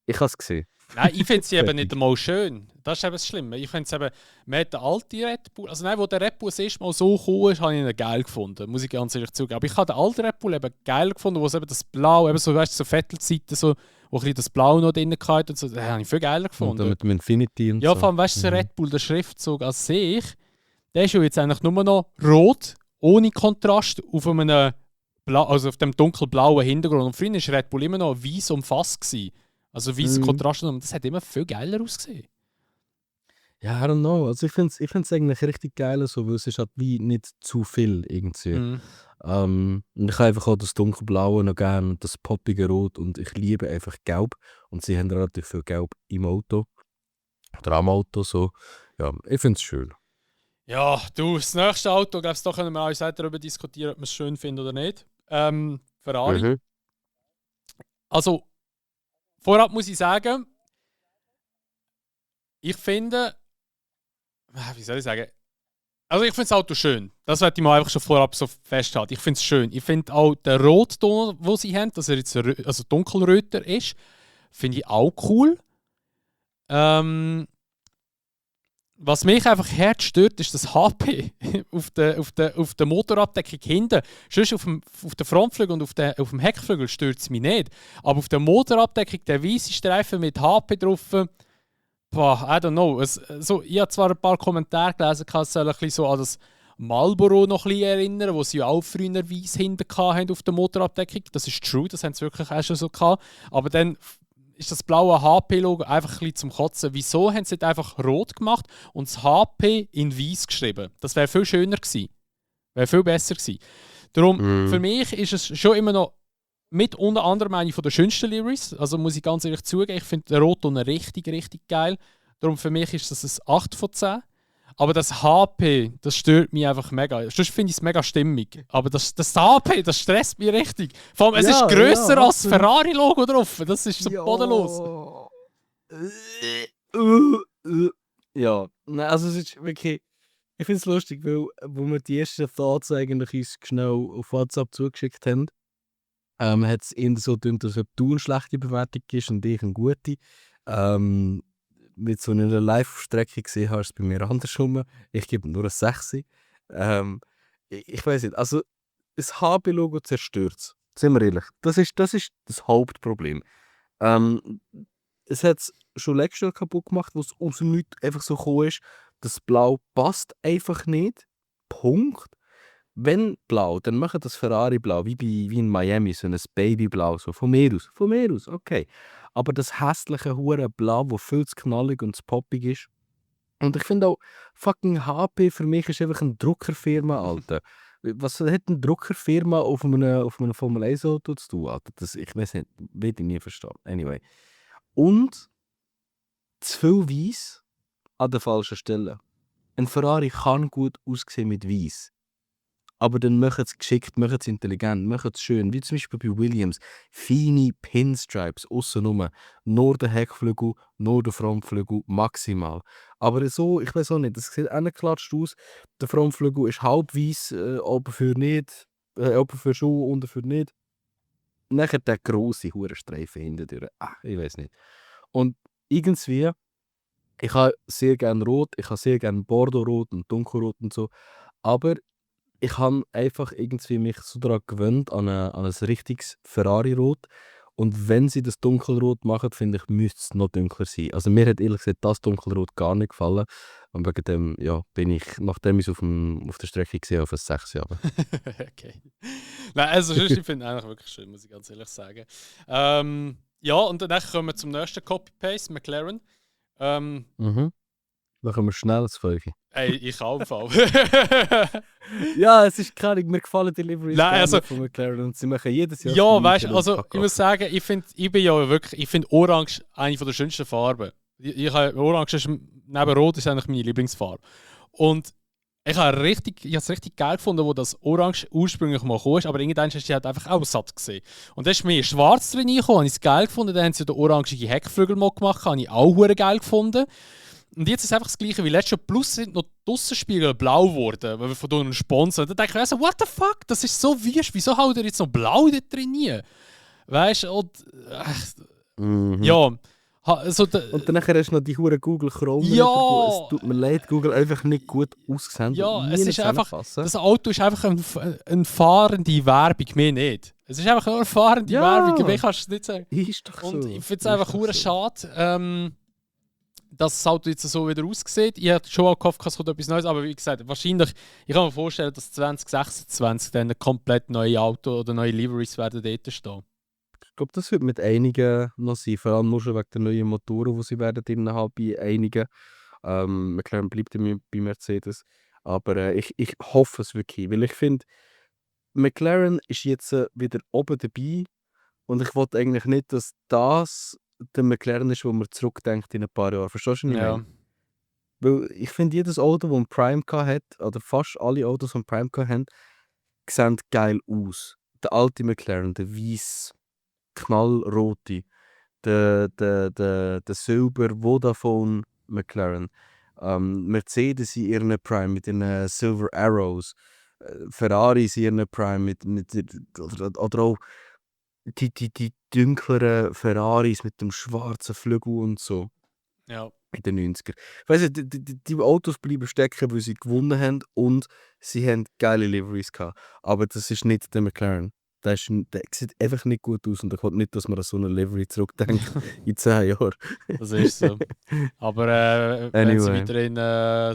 Speaker 2: Ich habe es gesehen.
Speaker 1: Nein, ich finde sie eben
Speaker 2: Fertig.
Speaker 1: nicht einmal schön. Das ist eben das Schlimme. Ich finde es eben, man hat den alten Red Bull, also nein, wo der Red Bull das erste Mal so gekommen ist, habe ich ihn geil gefunden, muss ich ganz ehrlich zugeben. Aber ich habe den alten Red Bull eben geil gefunden, wo es eben das Blau, eben so, weißt du, so Vettelzeiten, so, wo ein bisschen das Blau noch drin hatte und so, das habe ich viel geiler
Speaker 2: Und
Speaker 1: gefunden.
Speaker 2: dann mit dem Infinity und
Speaker 1: Ja,
Speaker 2: so.
Speaker 1: vor allem, weißt du, der Red Bull, der Schriftzug an sich, der ist ja jetzt eigentlich nur noch rot, ohne Kontrast, auf einem also auf dem dunkelblauen Hintergrund. Und früher war Red Bull immer noch weiß umfasst gewesen. Also weißer Kontrast, und das hat immer viel geiler ausgesehen.
Speaker 2: Ja, I don't know. Also ich find's eigentlich richtig geil, so, weil es ist halt wie nicht zu viel irgendwie.
Speaker 1: Mhm.
Speaker 2: Und ich habe einfach auch das dunkelblaue noch gerne und das poppige Rot und ich liebe einfach Gelb. Und sie haben relativ viel Gelb im Auto. Oder am Auto so. Ja, ich finde es schön.
Speaker 1: Ja, du, das nächste Auto, glaubst du, da können wir auch darüber diskutieren, ob wir es schön finden oder nicht. Ferrari.
Speaker 2: Mhm.
Speaker 1: Also, vorab muss ich sagen, ich finde, wie soll ich sagen, also ich finde das Auto schön. Das werde ich mal einfach schon vorab so festhalten. Ich finde es schön. Ich finde auch den Rotton, den sie haben, dass er jetzt also dunkelröter ist, finde ich auch cool. Was mich einfach hart stört, ist das HP auf der Motorabdeckung hinten. Sonst auf der Frontflügel und auf dem Heckflügel stört es mich nicht. Aber auf der Motorabdeckung, der weiße Streifen mit HP drauf, boah, I don't know. Ich habe zwar ein paar Kommentare gelesen, es soll ein bisschen so an das Marlboro noch ein bisschen erinnern, wo sie ja auch früher weiß hinten hatten auf der Motorabdeckung. Das ist true, das haben sie wirklich auch schon so gehabt. Aber dann ist das blaue HP-Logo einfach ein bisschen zum Kotzen. Wieso haben sie nicht einfach rot gemacht und das HP in weiß geschrieben? Das wäre viel schöner gewesen. Wäre viel besser gewesen. Darum, für mich ist es schon immer noch mit unter anderem eine der schönsten Liveries. Also muss ich ganz ehrlich zugeben, ich finde den Rotton richtig, richtig geil. Darum für mich ist das ein 8 von 10. Aber das HP, das stört mich einfach mega. Sonst finde ich es mega stimmig. Aber das HP, das stresst mich richtig. Vor allem, es ist grösser als das Ferrari-Logo drauf. Das ist so bodenlos.
Speaker 2: Ja, nein, also es ist wirklich, ich finde es lustig, weil wo wir die ersten Thoughts eigentlich uns schnell auf WhatsApp zugeschickt haben, hat es eher so gedacht, als ob du eine schlechte Bewertung gibst und ich eine gute. Mit so einer Live-Strecke gesehen hast, es bei mir andersrum. Ich gebe nur eine 6. Ich weiß nicht, also das HB-Logo zerstört es. Sind wir ehrlich. Das ist das Hauptproblem. Es hat es schon letztes Jahr kaputt gemacht, wo es aus dem Nichts einfach so gekommen ist. Das Blau passt einfach nicht. Punkt. Wenn blau, dann machen das Ferrari-Blau, wie in Miami, so ein Babyblau, so von mir aus, okay. Aber das hässliche hure Blau, das viel zu knallig und zu poppig ist. Und ich finde auch, fucking HP für mich ist einfach eine Druckerfirma, Alter. Was hat eine Druckerfirma auf einem Formel 1 Auto zu tun, Alter? Ich weiß nicht, werde ich nie verstehen. Anyway. Und zu viel Weiss an der falschen Stelle. Ein Ferrari kann gut aussehen mit Weiss. Aber dann machen es geschickt, machen es intelligent, machen es schön. Wie zum Beispiel bei Williams. Feine Pinstripes außenrum. Nur der Heckflügel, nur der Frontflügel, maximal. Aber so, ich weiß auch nicht, das sieht klatscht aus. Der Frontflügel ist halb weiss, oben für nicht, oben für schon, unten für nicht. Nachher der grosse Hurenstreifen hinten durch. Ich weiß nicht. Und irgendwie, ich habe sehr gerne Rot, ich habe sehr gerne Bordeaux-Rot und Dunkelrot und so. Aber ich habe einfach irgendwie mich so daran gewöhnt, an ein richtiges Ferrari-Rot. Und wenn sie das Dunkelrot machen, finde ich, müsste es noch dunkler sein. Also mir hat ehrlich gesagt das Dunkelrot gar nicht gefallen. Und wegen dem, ja, bin ich, nachdem ich es auf der Strecke gesehen auf ein 6 Jahre.
Speaker 1: Okay. Nein, also ich finde es eigentlich wirklich schön, muss ich ganz ehrlich sagen. Ja, und dann kommen wir zum nächsten Copy-Paste, McLaren.
Speaker 2: Dann können wir schnell ins Folge.
Speaker 1: Ey, ich auch im Fall.
Speaker 2: Ja, es ist keine, mir gefallen die Deliveries
Speaker 1: also,
Speaker 2: von McLaren und sie machen jedes Jahr.
Speaker 1: Ja, weißt du, also ich muss sagen, ich finde Orange eine der schönsten Farben. Orange ist neben Rot ist eigentlich meine Lieblingsfarbe. Und ich habe es richtig geil gefunden, wo das Orange ursprünglich mal kam, aber irgendwann hast du halt einfach auch satt gesehen. Und dann ist mir schwarz drin reingekommen, habe ich es geil gefunden. Dann haben sie den orangige Heckflügel mal gemacht, habe ich auch geil gefunden. Und jetzt ist es einfach das gleiche wie letztes Jahr, plus sind noch die Aussenspiegel blau geworden, weil wir von einem Sponsor. Da denke ich mir so, what the fuck, das ist so wüst, wieso haut ihr jetzt noch blau da drin? Weißt du, und ja,
Speaker 2: Und dann hast du noch die hure Google Chrome.
Speaker 1: Ja!
Speaker 2: Es tut mir leid, Google einfach nicht gut ausgesehen.
Speaker 1: Ja, es ist einfach, das Auto ist einfach eine fahrende Werbung, mehr nicht. Es ist einfach nur eine fahrende Werbung, mehr kannst du es nicht sagen.
Speaker 2: Ist doch so.
Speaker 1: Und ich finde es einfach hure schade, dass das Auto jetzt so wieder aussieht. Ich hatte schon gehofft, es kommt etwas Neues, aber wie gesagt, wahrscheinlich, ich kann mir vorstellen, dass 2026 dann ein komplett neues Auto oder neue Liveries werden dort stehen.
Speaker 2: Ich glaube, das wird mit einigen noch sein, vor allem nur schon wegen der neuen Motoren, die sie werden drin haben bei einigen. McLaren bleibt bei Mercedes. Aber ich hoffe es wirklich, weil ich finde, McLaren ist jetzt wieder oben dabei und ich wollte eigentlich nicht, dass das der McLaren ist, wo man zurückdenkt in ein paar Jahren. Verstehst du, was ich meine? Weil ich finde, jedes Auto, das ein Prime hat, oder fast alle Autos, die ein Prime haben, sehen geil aus. Der alte McLaren, der weiss, knallrote, der Silber Vodafone McLaren, Mercedes in ihren Prime mit den Silver Arrows, Ferraris in ihren Prime oder auch die dunkleren Ferraris mit dem schwarzen Flügel und so.
Speaker 1: Ja.
Speaker 2: In den 90er. Ich weiss nicht, die Autos bleiben stecken, weil sie gewonnen haben und sie haben geile Liveries gehabt. Aber das ist nicht der McLaren. Der sieht einfach nicht gut aus und ich hoffe nicht, dass man an so eine Livery zurückdenkt in 10 Jahren.
Speaker 1: Das ist so. Aber wenn sie weiterhin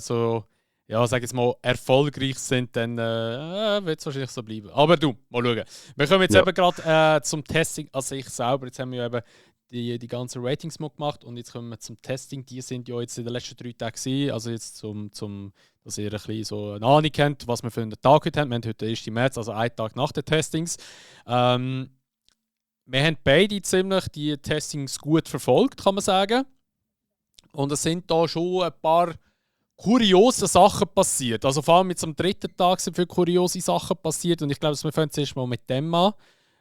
Speaker 1: so, ja, sag jetzt mal, erfolgreich sind, dann wird es wahrscheinlich so bleiben. Aber du, mal schauen. Wir kommen jetzt eben gerade zum Testing an sich selber. Jetzt haben wir ja eben die ganzen Ratings mal gemacht und jetzt kommen wir zum Testing. Die sind ja jetzt in den letzten 3 Tagen gewesen. Also jetzt dass ihr ein bisschen so eine Ahnung habt, was wir für einen Tag heute haben. Wir haben heute den 1. März, also einen Tag nach den Testings. Wir haben beide ziemlich die Testings gut verfolgt, kann man sagen. Und es sind da schon ein paar kuriose Sachen passiert. Also vor allem jetzt am 3. Tag sind viele kuriose Sachen passiert und ich glaube, wir fangen zuerst mal mit dem an.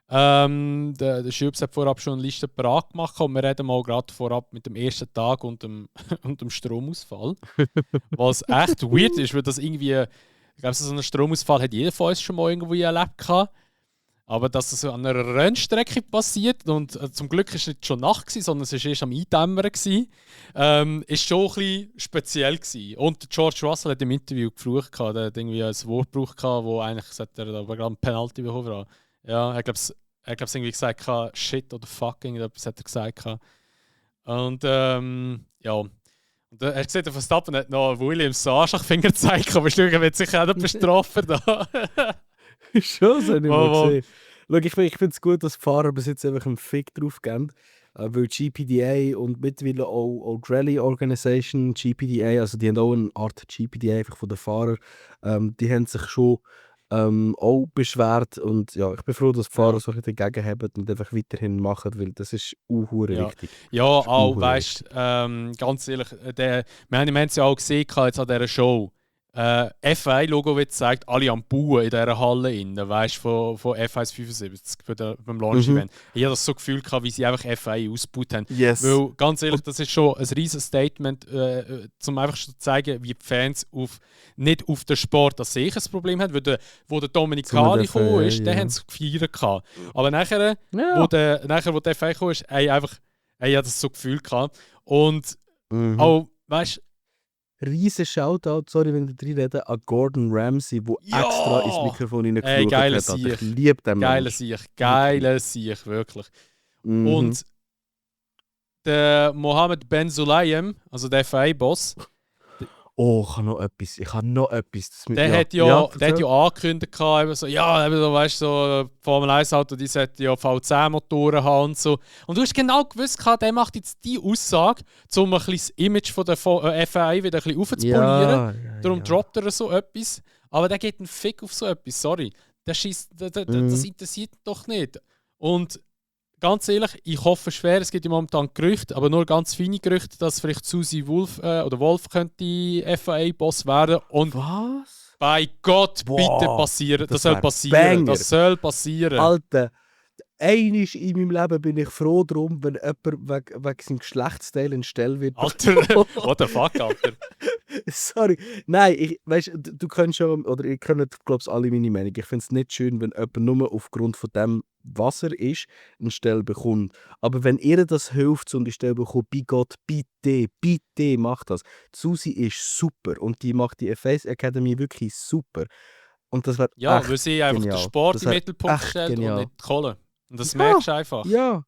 Speaker 1: Der Schübs hat vorab schon eine Liste parat gemacht und wir reden mal gerade vorab mit dem ersten Tag und dem Stromausfall. Was echt weird ist, weil das irgendwie, ich glaube, so einen Stromausfall hat jeder von uns schon mal irgendwo erlebt gehabt. Aber dass das so an einer Rennstrecke passiert und zum Glück war es nicht schon Nacht, sondern es war erst am Eindämmern, ist schon ein bisschen speziell gewesen. Und George Russell hat im Interview geflucht, der hat irgendwie ein Wort gebraucht, wo eigentlich sollte er aber gerade einen Penalty bekommen. Ja, er glaube irgendwie gesagt, shit oder fucking, irgendetwas hat er gesagt. Und ja. Und er hat gesehen, der Verstappen hat noch Williams so Arschlochfinger gezeigt, aber ich wird sicher auch nicht bestrafen da.
Speaker 2: Schon, das habe ich mal gesehen. Schau, ich finde es gut, dass die Fahrer bis jetzt einfach einen Fick drauf geben. Weil GPDA und mittlerweile auch die Rally Organisation, GPDA, also die haben auch eine Art GPDA einfach von den Fahrern, die haben sich schon auch beschwert und ja, ich bin froh, dass die Fahrer so dagegen haben und einfach weiterhin machen, weil das ist richtig.
Speaker 1: Ja, auch, weißt du, ganz ehrlich, wir haben es ja auch gesehen jetzt an dieser Show. F1-Logo wird gezeigt, alle am Bauen in dieser Halle innen, weißt du, von F1 75 beim Launch-Event. Ich habe das so Gefühl gehabt, wie sie einfach F1 ausgebaut haben.
Speaker 2: Yes.
Speaker 1: Weil, ganz ehrlich, das ist schon ein riesiges Statement, um einfach schon zu zeigen, wie die Fans nicht auf den Sport an sich ein Problem haben. Weil wo der Dominikani gekommen ist, den haben sie gefeiert gehabt. Aber nachher, wo der F1 gekommen ist, hat das so Gefühl gehabt. Und auch, weißt du,
Speaker 2: riesen Shoutout, sorry, wenn ich da rede, an Gordon Ramsay, der extra ins Mikrofon hineingeflucht hat. Ich liebe den Mann.
Speaker 1: Geiler Sieg, wirklich. Und der Mohammed Ben Sulayem, also der FIA-Boss.
Speaker 2: Oh, ich habe noch etwas.
Speaker 1: Der hat ja angekündigt, weißt du, so Formel 1 Auto, die sollten ja V10-Motoren haben und so. Und du hast genau gewusst, der macht jetzt die Aussage, um ein bisschen das Image von der FIA wieder ein bisschen aufzupolieren. Darum droppt er so etwas. Aber der geht einen Fick auf so etwas, sorry. Das interessiert ihn doch nicht. Und ganz ehrlich, ich hoffe schwer, es gibt ja momentan Gerüchte, aber nur ganz feine Gerüchte, dass vielleicht Susie Wolf könnte FIA-Boss werden. Und
Speaker 2: was?
Speaker 1: Bei Gott, bitte passieren. Das soll passieren.
Speaker 2: Banger.
Speaker 1: Das soll passieren.
Speaker 2: Alter, einmal in meinem Leben bin ich froh drum, wenn jemand wegen seinem Geschlechtsteil in Stelle wird.
Speaker 1: Alter, what the fuck, Alter?
Speaker 2: Sorry. Nein, weißt, du kennst schon, oder ihr kennt, glaube ich, alle meine Meinung. Ich finde es nicht schön, wenn jemand nur aufgrund von dem, was er ist, eine Stelle bekommt. Aber wenn ihr das hilft und die Stelle bekommt, bei Gott, bitte macht das. Die Susi ist super und die macht die FS Academy wirklich super. Und das wäre
Speaker 1: Ja,
Speaker 2: echt
Speaker 1: weil sie einfach den
Speaker 2: genial.
Speaker 1: Sport
Speaker 2: Das
Speaker 1: im
Speaker 2: wär
Speaker 1: Mittelpunkt
Speaker 2: echt
Speaker 1: stellt und
Speaker 2: genial.
Speaker 1: nicht die Kohle. Und das
Speaker 2: Ja,
Speaker 1: merkst du einfach.
Speaker 2: Ja,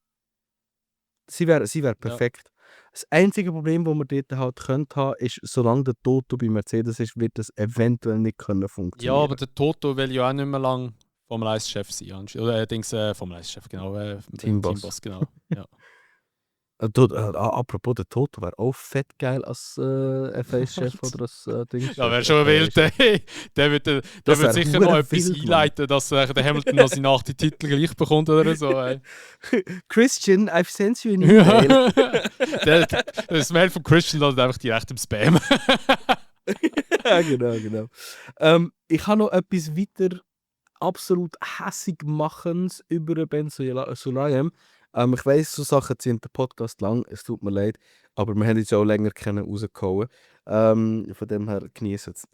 Speaker 2: sie wär perfekt. Das einzige Problem, das wir dort halt können haben, ist, solange der Toto bei Mercedes ist, wird das eventuell nicht können
Speaker 1: Ja,
Speaker 2: funktionieren.
Speaker 1: aber der Toto will ja auch nicht mehr lang Formel 1-Chef sein. Oder Formel 1-Chef, genau.
Speaker 2: Teamboss.
Speaker 1: Teamboss, genau. Ja.
Speaker 2: Apropos, der Toto wäre auch fett geil als FA-Chef oder als Ding.
Speaker 1: Ja, wäre schon wild. Der wird
Speaker 2: wär
Speaker 1: sicher noch
Speaker 2: hure
Speaker 1: etwas
Speaker 2: wild, Mann.
Speaker 1: einleiten, dass der Hamilton noch seinen 8. Titel gleich bekommt oder so. Ey.
Speaker 2: Christian, I've sent you an email.
Speaker 1: Das Mail von Christian landet einfach direkt im Spam.
Speaker 2: Ja, genau. Ich habe noch etwas weiter absolut hässig Machens über Ben Sulayem. Ich weiss, so Sachen sind der Podcast lang, es tut mir leid, aber wir haben jetzt auch länger rausgehauen. Von dem her genießen es.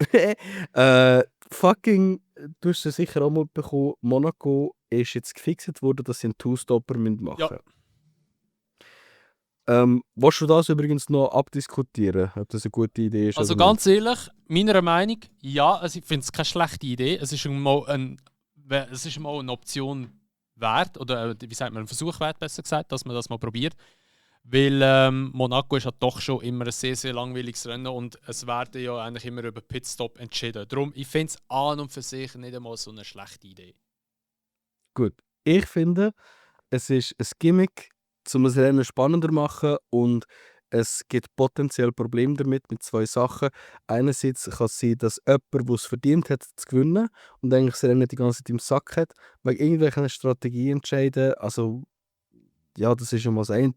Speaker 2: Fucking, du hast es sicher auch mal bekommen, Monaco ist jetzt gefixt worden, dass sie einen Two-Stopper machen müssen.
Speaker 1: Ja.
Speaker 2: Willst du das übrigens noch abdiskutieren, ob das eine gute Idee ist?
Speaker 1: Also
Speaker 2: oder
Speaker 1: ganz ehrlich, meiner Meinung, ja, also ich finde es keine schlechte Idee. Es ist mal eine Option wert, oder wie sagt man, ein Versuch wert, besser gesagt, dass man das mal probiert. Weil Monaco ist halt doch schon immer ein sehr, sehr langweiliges Rennen und es werden ja eigentlich immer über Pitstop entschieden. Darum, ich finde es an und für sich nicht einmal so eine schlechte Idee.
Speaker 2: Gut, ich finde, es ist ein Gimmick, um das Rennen spannender zu machen und es gibt potenziell Probleme damit mit zwei Sachen. Einerseits kann es sein, dass jemand, der es verdient hat, zu gewinnen und eigentlich das Rennen die ganze Zeit im Sack hat, wegen irgendwelchen Strategien entscheiden. Also, ja, das ist schon mal das eine.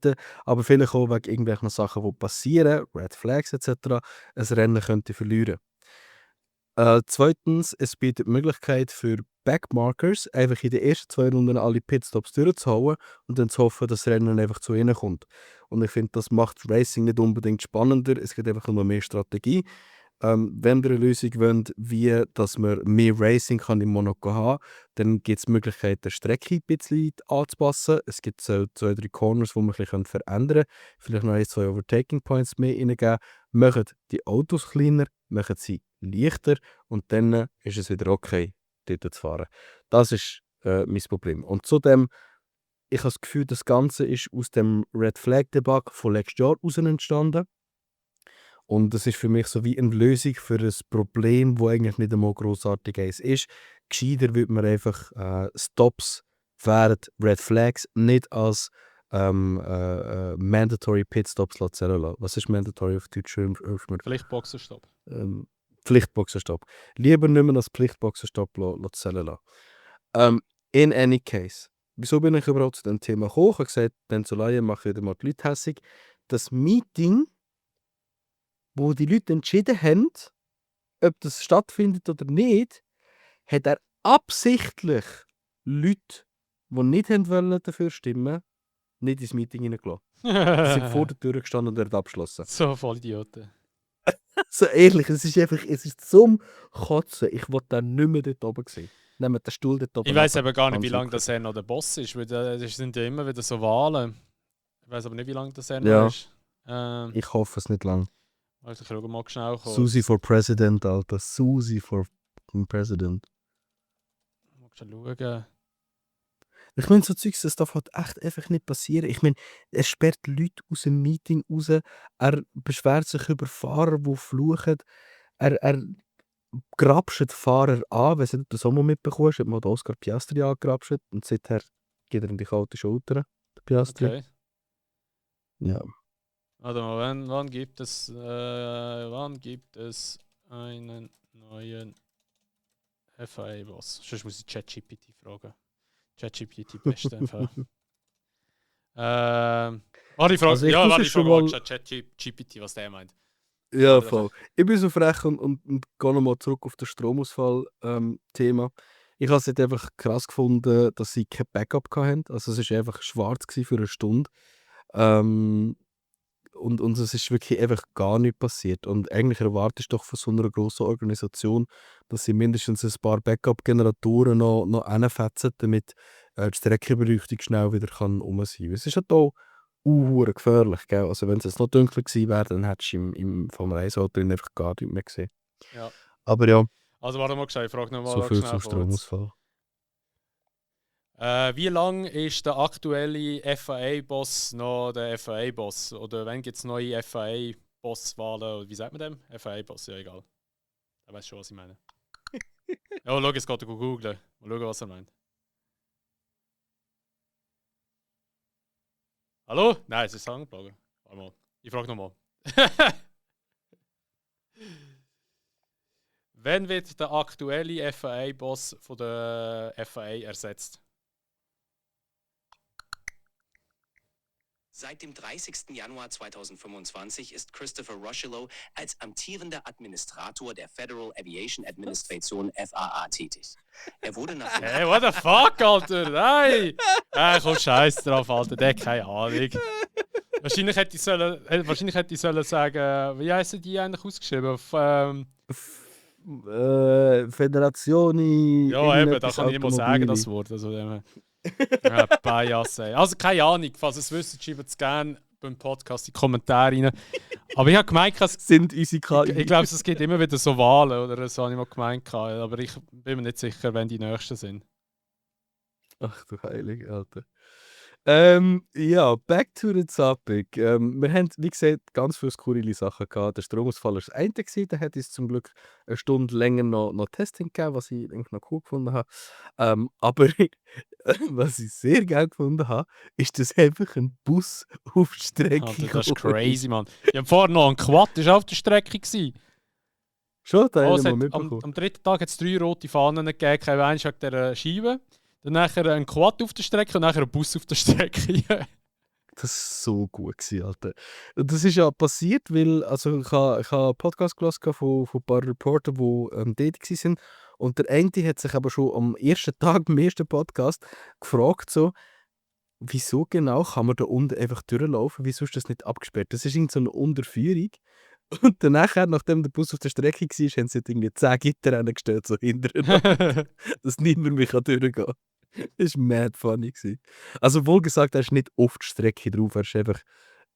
Speaker 2: Aber vielleicht auch wegen irgendwelchen Sachen, die passieren, Red Flags etc., ein Rennen könnte verlieren. Zweitens, es bietet die Möglichkeit für Backmarkers, einfach in den ersten 2 Runden alle Pitstops durchzuhauen und dann zu hoffen, dass das Rennen einfach zu ihnen kommt. Und ich finde, das macht Racing nicht unbedingt spannender, es gibt einfach nur mehr Strategie. Wenn ihr eine Lösung wollt, wie dass man mehr Racing kann in Monaco haben, dann gibt es die Möglichkeit, die Strecke ein bisschen anzupassen. Es gibt so 2-3 Corners, die man ein bisschen verändern kann. Vielleicht noch 1-2 Overtaking Points mehr reingeben. Macht die Autos kleiner, macht sie leichter und dann ist es wieder okay, dort zu fahren. Das ist mein Problem. Und zudem, ich habe das Gefühl, das Ganze ist aus dem Red Flag Debakel von letztes Jahr heraus entstanden. Und das ist für mich so wie eine Lösung für ein Problem, das eigentlich nicht einmal grossartig ist. Gescheiter würde man einfach Stops während Red Flags nicht als Mandatory Pitstops zählen lassen. Was ist Mandatory auf Deutsch?
Speaker 1: Pflichtboxenstopp.
Speaker 2: Pflichtboxenstopp. Lieber nicht mehr als Pflichtboxenstopp zählen lassen. In any case. Wieso bin ich überhaupt zu diesem Thema gekommen? Ich habe gesagt, Ben Sulayem macht wieder mal die Leute hässig. Das Meeting, wo die Leute entschieden haben, ob das stattfindet oder nicht, hat er absichtlich Leute, die nicht wollen dafür stimmen, nicht ins Meeting hineingelassen. Sie sind vor der Tür gestanden und er hat abgeschlossen.
Speaker 1: So voll Idioten.
Speaker 2: So ehrlich, es ist zum Kotzen. Ich wollte da nicht mehr dort oben sehen. Nehmt den Stuhl dort oben.
Speaker 1: Ich weiß aber gar nicht, wie lange das er noch der Boss ist, weil das sind ja immer wieder so Wahlen. Ich weiß aber nicht, wie lange das er noch ist.
Speaker 2: Ich hoffe es nicht lang.
Speaker 1: Also ich schaue mal schnell.
Speaker 2: Susi for President, Alter. Susi for President.
Speaker 1: Mal schauen.
Speaker 2: Ich meine, so Zeugs, das darf halt echt einfach nicht passieren. Ich meine, er sperrt Leute aus dem Meeting raus, er beschwert sich über Fahrer, die fluchen, er grapscht Fahrer an, wenn du das auch mal mitbekommst, hat mal Oscar Piastri angegrapscht und seither geht er in die kalte Schulter, der Piastri.
Speaker 1: Okay.
Speaker 2: Ja.
Speaker 1: Warte mal, wann gibt es einen neuen FIA-Boss? Sonst muss ich ChatGPT fragen. ChatGPT beste einfach. Ich frage ChatGPT, was der meint.
Speaker 2: Ja, voll. Ich bin so frech und gehe nochmal zurück auf das Stromausfall-Thema. Ich habe es halt einfach krass gefunden, dass sie kein Backup hatten. Also es war einfach schwarz gewesen für eine Stunde. Ähm, und es ist wirklich einfach gar nichts passiert. Und eigentlich erwartest du doch von so einer grossen Organisation, dass sie mindestens ein paar Backup-Generatoren noch reinfetzen, damit die Streckenbeleuchtung schnell wieder rum sein kann. Es ist halt auch gefährlich, gell? Also wenn es jetzt noch dunkler gewesen wäre, dann hättest du im Formel 1 Auto einfach gar nichts mehr gesehen.
Speaker 1: Ja.
Speaker 2: Aber ja,
Speaker 1: Also warte mal, ich frage nochmal
Speaker 2: so viel
Speaker 1: schnell
Speaker 2: zum
Speaker 1: kurz.
Speaker 2: Stromausfall.
Speaker 1: Wie lange ist der aktuelle FIA-Boss noch der FIA-Boss? Oder wann gibt es neue FIA-Boss-Wahlen? Wie sagt man dem? FIA-Boss, ja egal. Er weiß schon, was ich meine. Ja, schau, jetzt geht er googeln. Mal schauen, was er meint. Hallo? Nein, es ist angebloggen. Warte mal. Ich frage nochmal. Wann wird der aktuelle FIA-Boss von der FIA ersetzt?
Speaker 3: Seit dem 30. Januar 2025 ist Christopher Ruscillo als amtierender Administrator der Federal Aviation Administration FAA tätig. Er wurde nach dem
Speaker 1: Hey, what the fuck, Alter? Nein! Komm, scheiß drauf, Alter, der hat keine Ahnung. Wahrscheinlich hätte ich sollen sagen, wie heißen die eigentlich ausgeschrieben?
Speaker 2: Federazioni.
Speaker 1: Ja, eben, da kann ich immer sagen, das Wort. Also, Bias, ey. Also, keine Ahnung, falls ihr es wisst, schreibt es gerne beim Podcast in die Kommentare rein. Aber ich habe gemeint, es
Speaker 2: sind unsere KI.
Speaker 1: Ich glaube, es gibt immer wieder so Wahlen, oder so habe ich mal gemeint. Aber ich bin mir nicht sicher, wenn die nächsten sind.
Speaker 2: Ach du Heilige, Alter. Ja, back to the topic. Wir haben, wie gesagt, ganz viele skurrile Sachen gehabt. Der Stromausfall war das eine gewesen. Da hat es zum Glück eine Stunde länger noch Testing gegeben, was ich eigentlich noch cool gefunden habe. Aber was ich sehr geil gefunden habe, ist, dass einfach ein Bus auf die Strecke
Speaker 1: Alter, das ist
Speaker 2: gekommen
Speaker 1: crazy, Mann. Ich habe vorher noch einen Quad, das war auf der Strecke.
Speaker 2: Schon, da
Speaker 1: Also,
Speaker 2: haben wir
Speaker 1: am
Speaker 2: mitbekommen.
Speaker 1: dritten Tag hat es 3 rote Fahnen gegeben, kein Mensch wegen dieser Scheibe. Dann nachher ein Quad auf der Strecke und nachher ein Bus auf der Strecke.
Speaker 2: Das war so gut gewesen, Alter. Und das ist ja passiert, weil also ich habe einen Podcast gehört von ein paar Reportern, die dort waren. Und der eine hat sich aber schon am ersten Tag, beim ersten Podcast, gefragt, so, wieso genau kann man da unten einfach durchlaufen? Wieso ist das nicht abgesperrt? Das ist irgend so eine Unterführung. Und dann nachher, nachdem der Bus auf der Strecke war, haben sie irgendwie 10 Gitter hingestellt, so hintereinander, dass niemand mehr durchgehen kann. Das war mad funny gewesen. Also wohl gesagt, er ist nicht auf die Strecke drauf, er ist einfach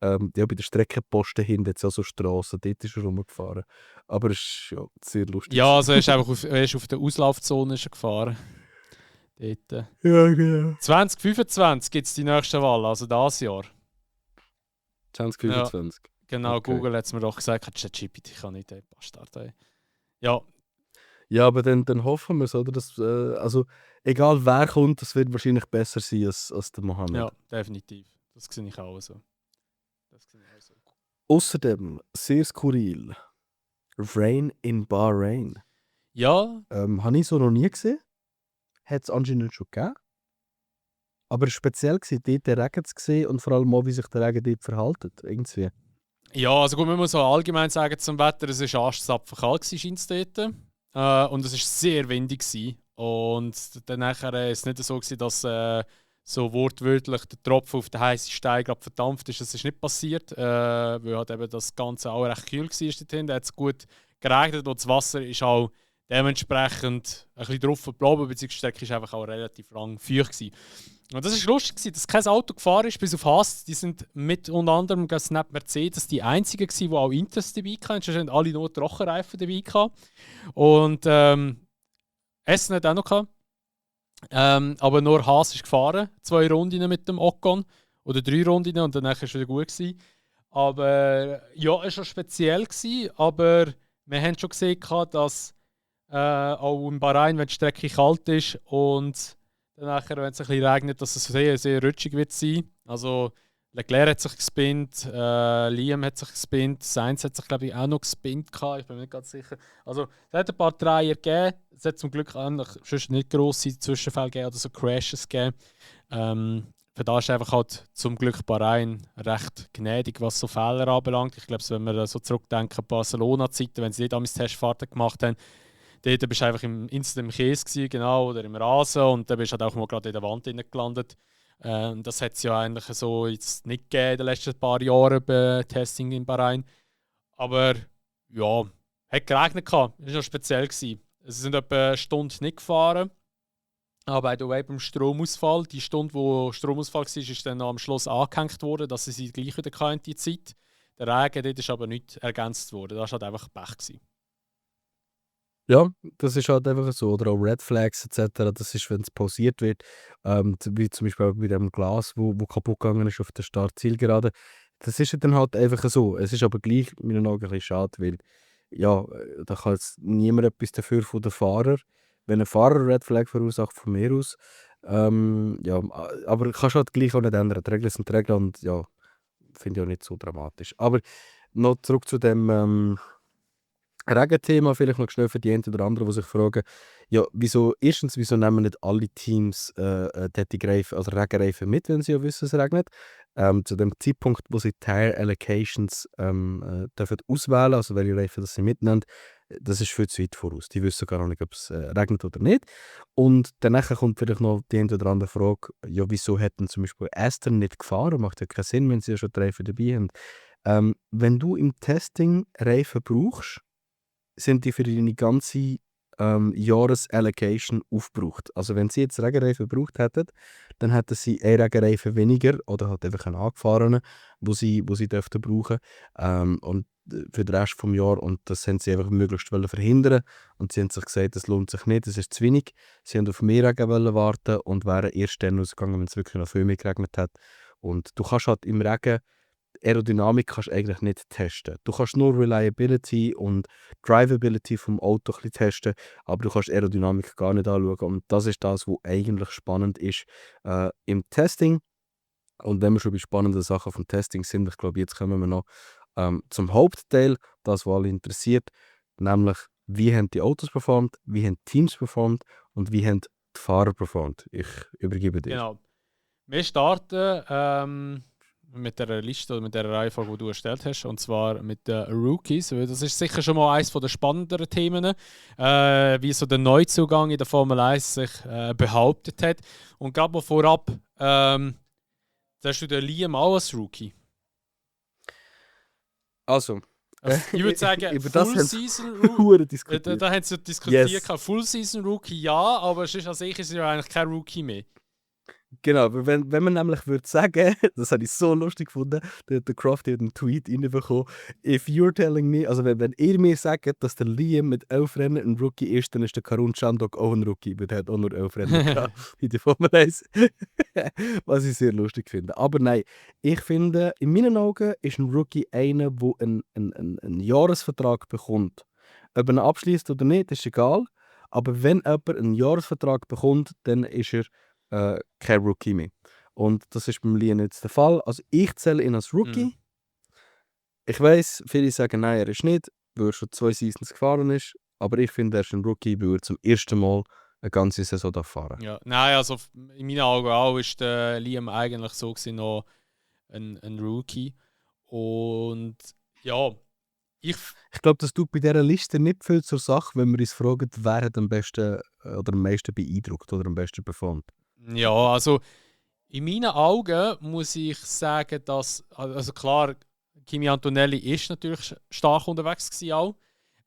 Speaker 2: ja, bei der Streckenposten hinten jetzt auch so Strassen, dort ist er rumgefahren. Aber es ist ja sehr lustig.
Speaker 1: Ja, also er ist einfach er ist auf der Auslaufzone gefahren. Dort.
Speaker 2: Ja, genau.
Speaker 1: 2025 gibt es die nächste Wahl, also dieses Jahr.
Speaker 2: 2025.
Speaker 1: Genau,
Speaker 2: Okay.
Speaker 1: Google hat es mir doch gesagt, ChatGPT kann nicht, ey, Bastard, ey. Ja,
Speaker 2: Ja, aber dann hoffen wir es, oder? Dass, also, egal wer kommt, das wird wahrscheinlich besser sein als der Mohammed.
Speaker 1: ja, definitiv. Das sehe ich auch so.
Speaker 2: Außerdem, sehr skurril, Rain in Bahrain.
Speaker 1: Ja,
Speaker 2: Habe ich so noch nie gesehen. Hat es anscheinend schon gegeben. Aber es war speziell, dort den Regen zu sehen und vor allem auch, wie sich der Regen dort verhält. Irgendwie.
Speaker 1: ja, also gut, man muss so allgemein sagen zum Wetter, es war arschzapfen kalt scheint es dort. Und es war sehr windig gewesen. Und dann nachher ist es nicht so gewesen, dass so wortwörtlich der Tropfen auf den heißen Stein gerade verdampft ist. Das ist nicht passiert, weil halt eben das Ganze auch recht kühl war dort hinten. Da hat es gut geregnet und das Wasser ist auch dementsprechend ein bisschen drauf geblieben, beziehungsweise die Strecke war einfach auch relativ lang feucht gewesen. Und das war lustig, dass kein Auto gefahren ist, bis auf Haas. Die sind mit unter anderem neben Mercedes die einzigen gewesen, die auch Inters dabei hatten. Sonst hatten alle nur Trockenreifen dabei gehabt. Und Essen hat auch noch gehabt. Aber nur Haas ist gefahren. 2 Runden mit dem Ocon. Oder 3 Runden und dann war es wieder gut gewesen. Aber ja, es war speziell gewesen, aber wir haben schon gesehen, dass auch in Bahrain, wenn die Strecke kalt ist und dann nachher, wenn es ein bisschen regnet, dass es sehr, sehr rutschig wird sein. Also Leclerc hat sich gespinnt, Liam hat sich gespinnt, Sainz hat sich glaube ich auch noch gespinnt gehabt, ich bin mir nicht ganz sicher. Also es hat ein paar Dreier gegeben, es hat zum Glück auch sonst nicht grosse Zwischenfälle gegeben oder so Crashes gegeben. Für das ist einfach halt zum Glück Bahrain recht gnädig, was so Fehler anbelangt. Ich glaube, wenn wir so zurückdenken an Barcelona-Zeiten, wenn sie nicht damals Testfahrten gemacht haben, Dort bist du einfach instant im Käse gewesen, genau, oder im Rasen und dann bist du halt auch mal gerade in der Wand gelandet. Das hat es ja eigentlich so jetzt nicht gegeben in den letzten paar Jahren bei Testing in Bahrain. Aber ja, hat geregnet gehabt. Das war noch speziell gewesen. Sie sind etwa eine Stunde nicht gefahren. Aber by the way, beim Stromausfall, die Stunde, wo Stromausfall war, ist dann noch am Schluss angehängt worden, dass sie gleich wieder hatten, die Zeit. Der Regen dort ist aber nicht ergänzt worden. Das war halt einfach Pech gewesen.
Speaker 2: Ja, das ist halt einfach so. Oder auch Red Flags etc. Das ist, wenn es pausiert wird. Wie zum Beispiel auch bei dem Glas, wo kaputt gegangen ist auf der Start-Zielgerade. Das ist ja dann halt einfach so. Es ist aber gleich in meinen Augen ein bisschen schade, weil ja, da kann jetzt niemand etwas dafür von den Fahrer. Wenn ein Fahrer eine Red Flag verursacht, von mir aus. Ja, aber kannst halt gleich auch nicht ändern. Die Regeln sind die Regeln und ja, finde ich auch nicht so dramatisch. Aber noch zurück zu dem Regenthema, vielleicht noch schnell für die einen oder anderen, die sich fragen, ja, wieso nehmen nicht alle Teams Reifen, also Regenreifen mit, wenn sie ja wissen, es regnet? Zu dem Zeitpunkt, wo sie Tire Allocations dürfen auswählen, also welche Reifen das sie mitnehmen, das ist viel zu weit voraus. Die wissen gar nicht, ob es regnet oder nicht. Und danach kommt vielleicht noch die eine oder andere Frage, ja, wieso hätten zum Beispiel Aston nicht gefahren? Macht ja keinen Sinn, wenn sie ja schon die Reifen dabei haben. Wenn du im Testing Reifen brauchst, sind die für deine ganze Jahresallocation aufgebraucht. Also wenn sie jetzt Regenreifen gebraucht hätten, dann hätten sie einen Regenreifen weniger oder halt einfach einen angefahrenen, wo sie dürften brauchen. Und für den Rest des Jahres. Und das haben sie einfach möglichst wollen verhindern. Und sie haben sich gesagt, das lohnt sich nicht, das ist zu wenig. Sie haben auf mehr Regen wollen warten und wären erst dann rausgegangen, wenn es wirklich noch viel mehr geregnet hat. Und du kannst halt im Regen Aerodynamik kannst du eigentlich nicht testen. Du kannst nur Reliability und Drivability vom Auto ein bisschen testen, aber du kannst Aerodynamik gar nicht anschauen. Und das ist das, was eigentlich spannend ist im Testing. Und wenn wir schon bei spannenden Sachen vom Testing sind, ich glaube, jetzt kommen wir noch zum Hauptteil, das, was alle interessiert, nämlich wie haben die Autos performt, wie haben die Teams performt und wie haben die Fahrer performt. Ich übergebe dir.
Speaker 1: Genau. Wir starten mit der Liste oder mit der Reihenfolge, die du erstellt hast, und zwar mit den Rookies. Weil das ist sicher schon mal eines der spannenderen Themen, wie so der Neuzugang in der Formel 1 sich behauptet hat. Und gerade mal vorab, da hast du den Liam auch als Rookie.
Speaker 2: Also,
Speaker 1: ich würde sagen,
Speaker 2: über das
Speaker 1: Full-Season-Rookie.
Speaker 2: diskutiert.
Speaker 1: Da haben sie diskutiert,
Speaker 2: Yes.
Speaker 1: Full-Season-Rookie ja, aber sonst an sich ist er ja eigentlich kein Rookie mehr.
Speaker 2: Genau, aber wenn man nämlich würde sagen, das habe ich so lustig gefunden, der Crofty hat einen Tweet reinbekommen, if you're telling me, also wenn ihr mir sagt, dass der Liam mit 11 Rennen ein Rookie ist, dann ist der Karun Chandok auch ein Rookie, weil der hat auch nur 11 Rennen gehabt in der Formel 1. Was ich sehr lustig finde. Aber nein, ich finde, in meinen Augen ist ein Rookie einer, der einen Jahresvertrag bekommt. Ob er ihn abschließt oder nicht, ist egal. Aber wenn jemand einen Jahresvertrag bekommt, dann ist er kein Rookie mehr. Und das ist beim Liam jetzt der Fall. Also ich zähle ihn als Rookie. Ich weiss, viele sagen, nein, er ist nicht, weil er schon 2 Seasons gefahren ist. Aber ich finde, er ist ein Rookie, weil er zum ersten Mal eine ganze Saison fahren darf.
Speaker 1: Ja, nein, also in meinen Augen auch ist der Liam eigentlich so gewesen, noch ein Rookie. Und ja, ich
Speaker 2: glaube, das tut bei dieser Liste nicht viel zur Sache, wenn wir uns fragen, wer hat am besten oder am meisten beeindruckt oder am besten performt.
Speaker 1: Ja, also in meinen Augen muss ich sagen, dass, also klar, Kimi Antonelli ist natürlich stark unterwegs gewesen auch.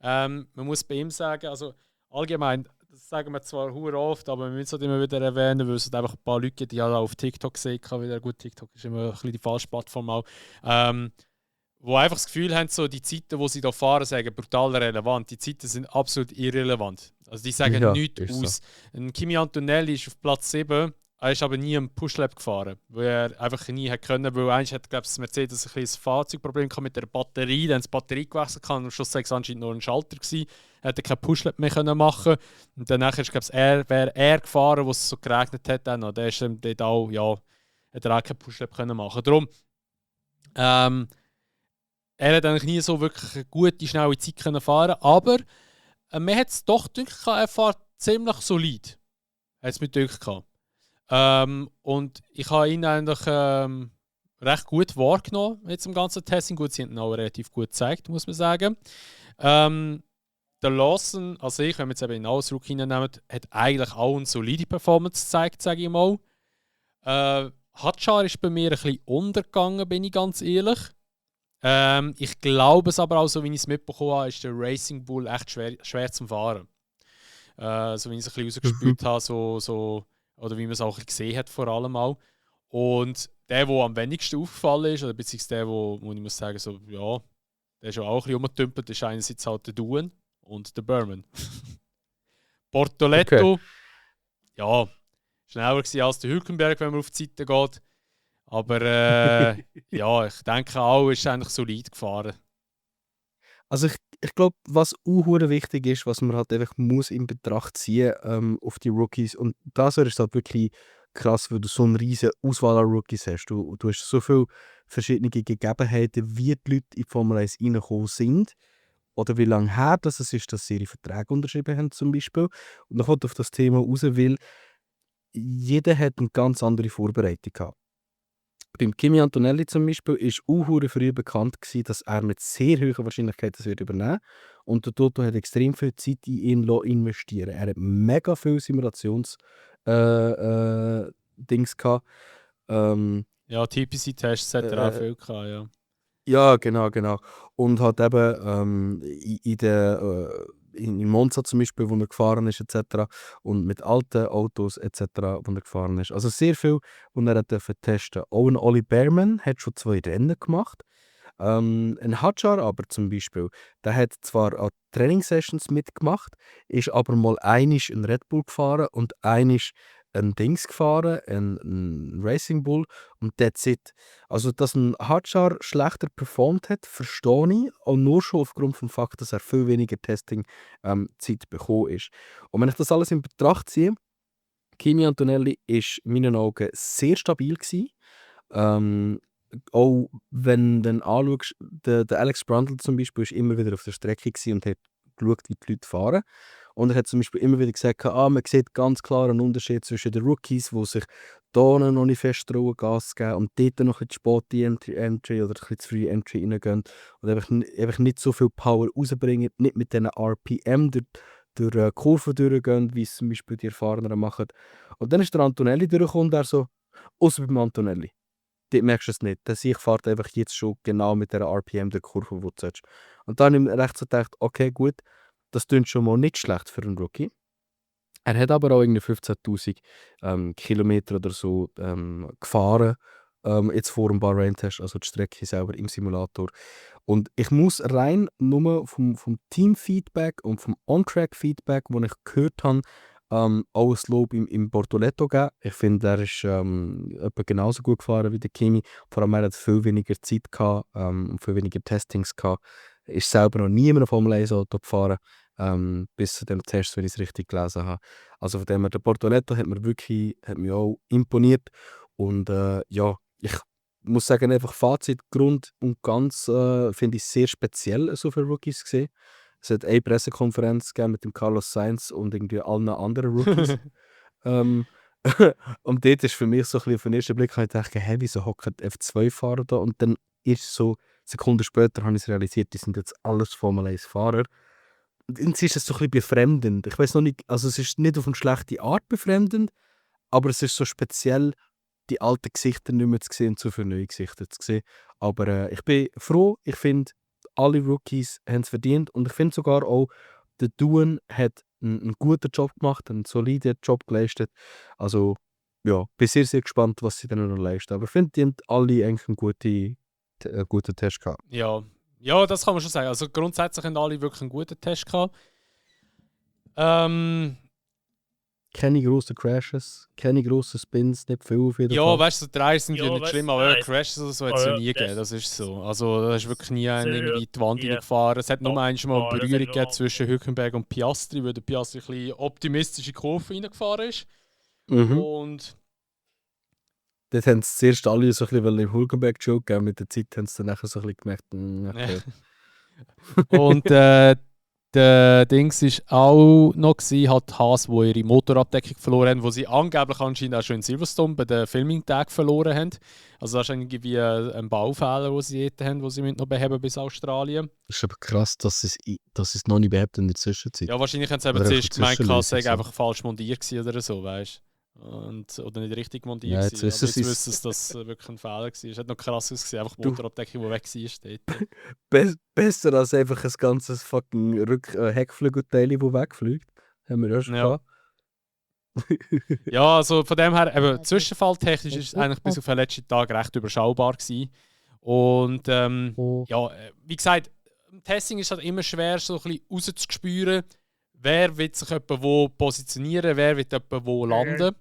Speaker 1: Man muss bei ihm sagen, also allgemein, das sagen wir zwar hure oft, aber wir müssen es halt immer wieder erwähnen, weil es halt einfach ein paar Leute, die halt auch auf TikTok sehen, wieder gut, TikTok ist immer ein bisschen die falsche Plattform auch, wo einfach das Gefühl haben, so die Zeiten, die sie da fahren, sagen brutal relevant. Die Zeiten sind absolut irrelevant. Also die sagen
Speaker 2: Ja,
Speaker 1: nichts
Speaker 2: ist
Speaker 1: aus. Ein Kimi Antonelli ist auf Platz 7, er ist aber nie im Pushlap gefahren, weil er einfach nie hat können, weil eigentlich hat, glaube ich, Mercedes ein kleines Fahrzeugproblem mit der Batterie, dann die Batterie gewechselt kann und am Schluss war es anscheinend nur ein Schalter gewesen, er hätte kein Pushlap mehr können machen und danach ist, glaube ich, wäre er gefahren, wo es so geregnet hat dann, und der ist dann dort auch, ja, hat er auch kein Pushlap können machen. Darum, er hat eigentlich nie so wirklich eine gute, schnelle Zeit können fahren, aber man hat es doch gedacht, er fährt ziemlich solid. Hat es mir gedacht. Und ich habe ihn eigentlich recht gut wahrgenommen jetzt im ganzen Testing. Gut, sie haben ihn auch relativ gut gezeigt, muss man sagen. Der der Lawson, also wenn wir jetzt eben in alles Rookie hineinnehmen, hat eigentlich auch eine solide Performance gezeigt, sage ich mal. Hadjar ist bei mir ein bisschen untergegangen, bin ich ganz ehrlich. Ich glaube es aber auch, so wie ich es mitbekommen habe, ist der Racing Bull echt schwer zum Fahren. So wie ich es ein bisschen rausgespürt habe, oder wie man es auch ein bisschen gesehen hat vor allem auch. Und der am wenigsten aufgefallen ist, oder beziehungsweise der, wo ich muss sagen, so, ja, der ist ja auch ein bisschen rumgetümpelt, ist einerseits halt der Duan und der Berman. Bortoletto, ja, schneller gewesen als der Hülkenberg, wenn man auf die Seite geht. Aber ja, ich denke auch, ist eigentlich solid gefahren.
Speaker 2: Also ich glaube, was auch wichtig ist, was man halt einfach muss in Betracht ziehen auf die Rookies. Und das ist halt wirklich krass, weil du so eine riesige Auswahl an Rookies hast. Du hast so viele verschiedene Gegebenheiten, wie die Leute in die Formel 1 reingekommen sind. Oder wie lange her das ist, dass sie ihre Verträge unterschrieben haben zum Beispiel. Und dann kommt auf das Thema raus, weil jeder hat eine ganz andere Vorbereitung gehabt. Beim Kimi Antonelli zum Beispiel war auch früh bekannt gewesen, dass er mit sehr hoher Wahrscheinlichkeit das wird übernehmen. Und der Toto hat extrem viel Zeit in ihn investieren. Er hat mega viele Simulations Dings gehabt.
Speaker 1: Ja, TPC-Tests hat er auch viel gehabt, ja.
Speaker 2: Ja, genau. Und hat eben in Monza zum Beispiel, wo er gefahren ist, etc. Und mit alten Autos, etc., wo er gefahren ist. Also sehr viel, wo er testen durfte. Auch ein Ollie Behrman hat schon 2 Rennen gemacht. Ein Hadjar aber zum Beispiel, der hat zwar an Trainingssessions mitgemacht, ist aber mal einisch ein Red Bull gefahren und einisch ein Dings gefahren, ein Racing Bull und that's it. Also, dass ein Hadjar schlechter performt hat, verstehe ich, auch nur schon aufgrund vom Fakt, dass er viel weniger Testing-Zeit bekommen ist. Und wenn ich das alles in Betracht ziehe, Kimi Antonelli war in meinen Augen sehr stabil gewesen. Auch wenn du dann anschaust, der Alex Brundle zum Beispiel ist immer wieder auf der Strecke gewesen und hat geschaut, wie die Leute fahren. Und er hat zum Beispiel immer wieder gesagt, man sieht ganz klar einen Unterschied zwischen den Rookies, die sich hier noch nicht fest trauen, Gas zu geben und dort noch ein bisschen spät die Entry oder ein bisschen zu früh Entry reingehen und einfach nicht so viel Power rausbringen, nicht mit diesen RPM durch Kurven durchgehen, wie es zum Beispiel die Erfahrenen machen. Und dann ist der Antonelli durchgekommen und er so, außer beim Antonelli. Dort merkst du es nicht. Der Sieg fährt einfach jetzt schon genau mit der RPM der Kurve, die du sollst. Und dann habe ich mir recht so gedacht, okay, gut, das klingt schon mal nicht schlecht für einen Rookie. Er hat aber auch irgendwie 15.000 Kilometer oder so gefahren, jetzt vor dem Bahrain-Test, also die Strecke selber im Simulator. Und ich muss rein nur vom Team-Feedback und vom On-Track-Feedback, das ich gehört habe, auch ein Lob im Bortoletto geben. Ich finde, er ist etwa genauso gut gefahren wie der Kimi. Vor allem, er hat viel weniger Zeit gehabt und viel weniger Testings gehabt. Er ist selber noch nie in einem Formel 1 Auto gefahren, bis zu dem Test, wenn ich es richtig gelesen habe. Also von dem her, der Bortoletto hat mich auch imponiert. Und ja, ich muss sagen, einfach Fazit, Grund und ganz finde ich sehr speziell, so viele Rookies gesehen. Es hat eine Pressekonferenz gegeben mit dem Carlos Sainz und irgendwie allen anderen Rookies. ähm, und dort ist für mich so ein bisschen auf den ersten Blick, habe ich gedacht, hey, wieso hocken F2-Fahrer da? Und dann ist so, Sekunden später habe ich es realisiert, die sind jetzt alles Formel 1-Fahrer. Und jetzt ist es so ein bisschen befremdend. Ich weiß noch nicht, also es ist nicht auf eine schlechte Art befremdend, aber es ist so speziell, die alten Gesichter nicht mehr zu sehen und so viele neue Gesichter zu sehen. Aber ich bin froh, ich finde, alle Rookies haben es verdient und ich finde sogar auch, der Duan hat einen guten Job gemacht, einen soliden Job geleistet. Also ja, bin sehr, sehr gespannt, was sie dann noch leisten. Aber ich finde, die haben alle eigentlich einen guten Test gehabt.
Speaker 1: Ja, das kann man schon sagen. Also grundsätzlich haben alle wirklich einen guten Test gehabt.
Speaker 2: Keine grossen Crashes, keine grossen Spins, nicht viel auf jeden Fall.
Speaker 1: Ja, weißt du, so Dreier sind ja nicht schlimm, aber
Speaker 4: nein.
Speaker 1: Crashes oder so hat es ja nie gegeben, das ist so. Also da ist wirklich nie einer irgendwie die Wand
Speaker 4: Ja.
Speaker 1: gefahren. Es hat nur einmal eine
Speaker 4: Ja, das
Speaker 1: Berührung
Speaker 4: hat
Speaker 1: gegeben
Speaker 4: noch-
Speaker 1: zwischen Hülkenberg und Piastri, weil der Piastri ein bisschen optimistische Kurve reingefahren ist.
Speaker 2: Mhm.
Speaker 1: Und
Speaker 2: Dort haben sie zuerst alle so ein bisschen im Hulkenberg-Joke gegeben, mit der Zeit haben sie dann nachher so ein bisschen gemerkt, okay.
Speaker 1: Und Der Dings war auch noch halt Haas, wo ihre Motorabdeckung verloren haben, wo sie angeblich anscheinend auch schon in Silverstone bei den Filming-Tagen verloren haben. Also das ist irgendwie ein Baufehler, den sie dort haben, den sie noch beheben bis Australien.
Speaker 2: Das ist aber krass, dass sie es noch nicht behaupten in der Zwischenzeit.
Speaker 1: Ja, wahrscheinlich haben sie eben
Speaker 2: Oder
Speaker 1: zuerst
Speaker 2: einfach
Speaker 1: gemeint, es
Speaker 2: Zwischenlösung,
Speaker 1: sei
Speaker 2: so.
Speaker 1: einfach falsch montiert gewesen oder so, weißt du? Oder nicht richtig montiert
Speaker 2: Ja, jetzt
Speaker 1: gewesen. Aber
Speaker 2: wissen
Speaker 1: jetzt
Speaker 2: sie's.
Speaker 1: wissen sie, dass es wirklich ein Fehler war. Es hat noch krass ausgesehen, einfach die
Speaker 2: Du.
Speaker 1: Motorabdeckung, die weg war. Dort.
Speaker 2: Besser als einfach ein ganzes fucking Heckflügelteil, das wegfliegt. Haben wir ja schon
Speaker 1: Ja.
Speaker 2: gehabt.
Speaker 1: Ja, also von dem her, eben, zwischenfalltechnisch ist es eigentlich bis auf den letzten Tag recht überschaubar gewesen. Und ja, wie gesagt, im Testing ist es halt immer schwer, so ein bisschen rauszuspüren, wer will sich jemand wo positionieren, wer will jemand wo landen.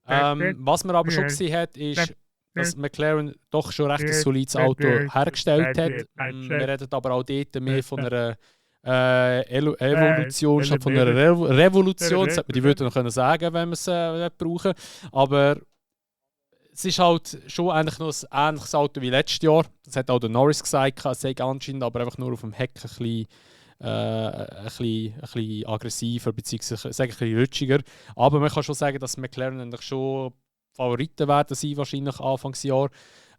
Speaker 1: Was man aber schon gesehen hat, ist, dass McLaren doch schon recht ein solides Auto hergestellt hat. Wir reden aber auch dort mehr von einer Evolution statt von einer Revolution. Das hätte man die Wörter noch können sagen, wenn wir es brauchen. Aber es ist halt schon eigentlich noch ein ähnliches Auto wie letztes Jahr. Das hat auch der Norris gesagt, es sei anscheinend aber einfach nur auf dem Heck ein bisschen aggressiver bzw. ein bisschen rutschiger. Aber man kann schon sagen, dass McLaren eigentlich schon Favoriten werden sein, wahrscheinlich Anfangsjahr.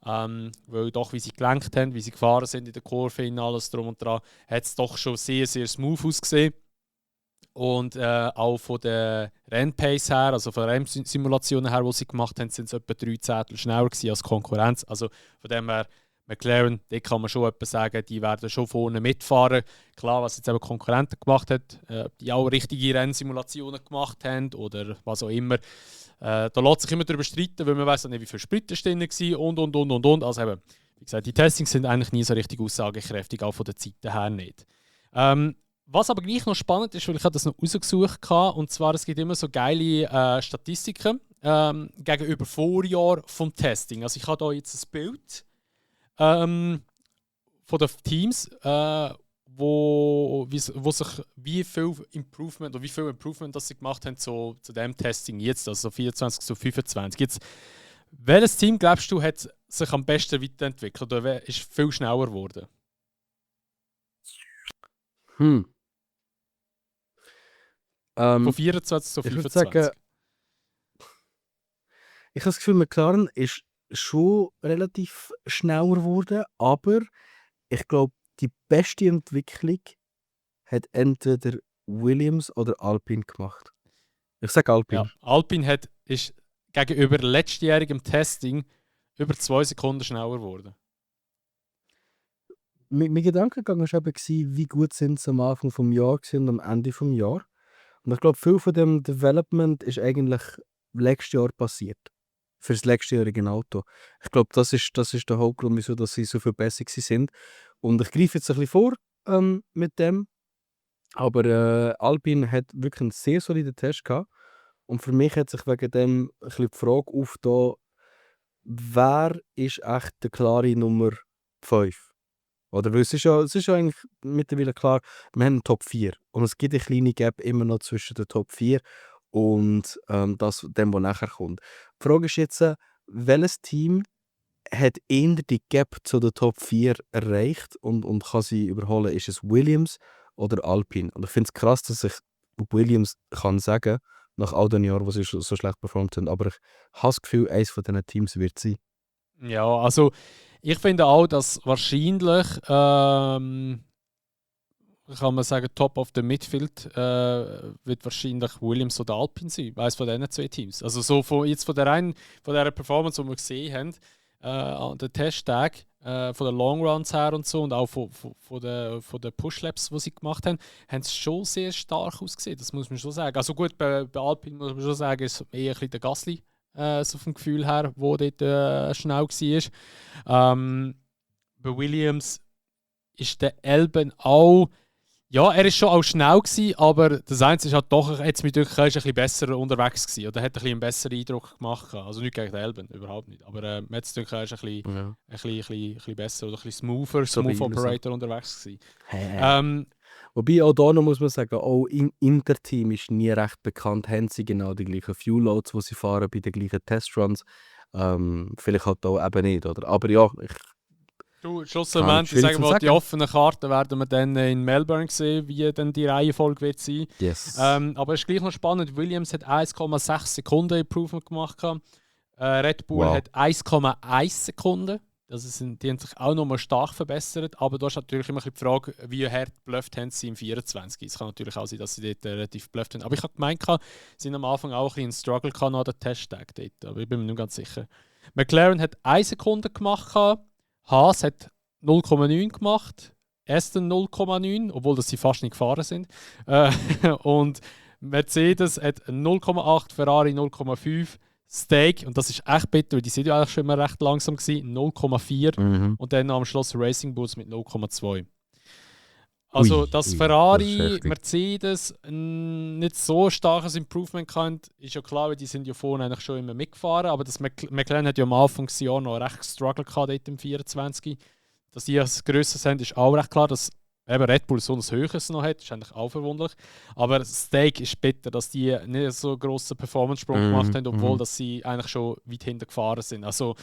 Speaker 1: Weil doch, wie sie gelenkt haben, wie sie gefahren sind in der Kurve, in alles drum und dran, hat es doch schon sehr, sehr smooth ausgesehen. Und auch von der Rennpace her, also von den Rennsimulationen her, die sie gemacht haben, sind es etwa 3 Zehntel schneller gewesen als Konkurrenz. Also von dem her, McLaren, da kann man schon etwas sagen, die werden schon vorne mitfahren. Klar, was jetzt eben Konkurrenten gemacht hat, die auch richtige Rennsimulationen gemacht haben oder was auch immer. Da lässt sich immer darüber streiten, weil man weiß nicht, wie viel Sprit drin war und. Also eben, wie gesagt, die Testings sind eigentlich nie so richtig aussagekräftig, auch von den Zeiten her nicht. Was aber gleich noch spannend ist, weil ich habe das noch rausgesucht habe, und zwar, es gibt immer so geile Statistiken gegenüber Vorjahr vom Testing. Also ich habe hier jetzt ein Bild von den Teams, wo sich wie viel Improvement das sie gemacht haben zu dem Testing jetzt, also 24 zu 25. Jetzt, welches Team, glaubst du, hat sich am besten weiterentwickelt oder wer ist viel schneller geworden? Von 24 zu
Speaker 2: Ich würde
Speaker 1: 25.
Speaker 2: sagen, ich habe das Gefühl, McLaren ist schon relativ schneller geworden, aber ich glaube, die beste Entwicklung hat entweder Williams oder Alpine gemacht. Ich sage Alpine.
Speaker 1: Ja, Alpine ist gegenüber letztjährigem Testing über 2 Sekunden schneller geworden.
Speaker 2: Mein Gedankengang war eben, wie gut sind sie am Anfang des Jahres und am Ende des Jahres. Und ich glaube, viel von dem Development ist eigentlich letztes Jahr passiert. Für das letztjährige Auto. Ich glaube, das ist der Hauptgrund, wieso dass sie so viel besser sind. Und ich greife jetzt ein bisschen vor mit dem. Aber Alpine hat wirklich einen sehr soliden Test gehabt. Und für mich hat sich wegen dem ein bisschen die Frage aufgetan, wer ist echt der klare Nummer 5? Oder weil es ist ja eigentlich mittlerweile klar, wir haben einen Top 4. Und es gibt eine kleine Gap immer noch zwischen den Top 4 und dem, was nachher kommt. Die Frage ist jetzt, welches Team hat eher die Gap zu den Top 4 erreicht und kann sie überholen? Ist es Williams oder Alpine? Und ich finde es krass, dass ich Williams kann sagen, nach all den Jahren, wo sie so schlecht performt haben. Aber ich habe das Gefühl, eines von diesen Teams wird sein.
Speaker 1: Ja, also ich finde auch, dass wahrscheinlich kann man sagen, Top of the Midfield wird wahrscheinlich Williams oder Alpine sein, eines von diesen 2 Teams. Also so von dieser Performance, die wir gesehen haben, an den Testtagen, von den Long Runs her und so und auch von den Pushlaps, die sie gemacht haben, haben sie schon sehr stark ausgesehen, das muss man schon sagen. Also gut, bei Alpine muss man schon sagen, ist eher ein bisschen der Gasly, so vom Gefühl her, wo dort schnell war. Bei Williams ist der Albon auch, ja, er ist schon auch schnell gewesen, aber das Einzige ist halt doch, jetzt mit Glück, er ist ein bisschen besser unterwegs gewesen oder hat ein bisschen einen besseren Eindruck gemacht. Also nicht gegen den Albon, überhaupt nicht. Aber mit Glück, er ist ein bisschen besser oder ein bisschen smoother, smooth Operator unterwegs gewesen.
Speaker 2: Wobei auch da noch muss man sagen, auch Interteam ist nie recht bekannt, haben sie genau die gleichen Fuel-Loads, die sie fahren bei den gleichen Testruns. Vielleicht halt auch eben nicht, oder? Aber ja,
Speaker 1: Du, schlussendlich,
Speaker 2: schwierig
Speaker 1: sagen
Speaker 2: zu
Speaker 1: wir, die
Speaker 2: sagen.
Speaker 1: offenen Karten werden wir dann in Melbourne sehen, wie dann die Reihenfolge wird sein.
Speaker 2: Yes.
Speaker 1: Aber es ist gleich noch spannend, Williams hat 1,6 Sekunden Improvement gemacht. Red Bull
Speaker 2: Wow.
Speaker 1: hat 1,1 Sekunden. Die haben sich auch nochmal stark verbessert. Aber da ist natürlich immer ein bisschen die Frage, wie hart blufft haben sie im 24. Es kann natürlich auch sein, dass sie dort relativ blufft haben. Aber ich habe gemeint, sie haben am Anfang auch ein bisschen einen Struggle gehabt nach der Testtag dort. Aber ich bin mir nicht ganz sicher. McLaren hat 1 Sekunde gemacht. Haas hat 0,9 gemacht. Aston 0,9, obwohl das sie fast nicht gefahren sind. Und Mercedes hat 0,8, Ferrari 0,5. Steak, und das ist echt bitter, weil die sind ja eigentlich schon immer recht langsam gewesen, 0,4
Speaker 2: Mhm.
Speaker 1: und dann am Schluss Racing Bulls mit 0,2. Also, dass
Speaker 2: das ist
Speaker 1: Ferrari,
Speaker 2: heftig.
Speaker 1: Mercedes nicht so starkes Improvement hatten, ist ja klar, weil die sind ja vorne eigentlich schon immer mitgefahren, aber das McLaren hat ja am Anfang des Jahres noch recht Struggle gehabt dort im 24. Dass die das grösser sind, ist auch recht klar, dass eben Red Bull so ein höheres noch hat, ist eigentlich auch verwunderlich. Aber Steak ist bitter, dass die nicht so einen grossen Performance-Sprung gemacht haben, obwohl dass sie eigentlich schon weit hinten gefahren sind. Also,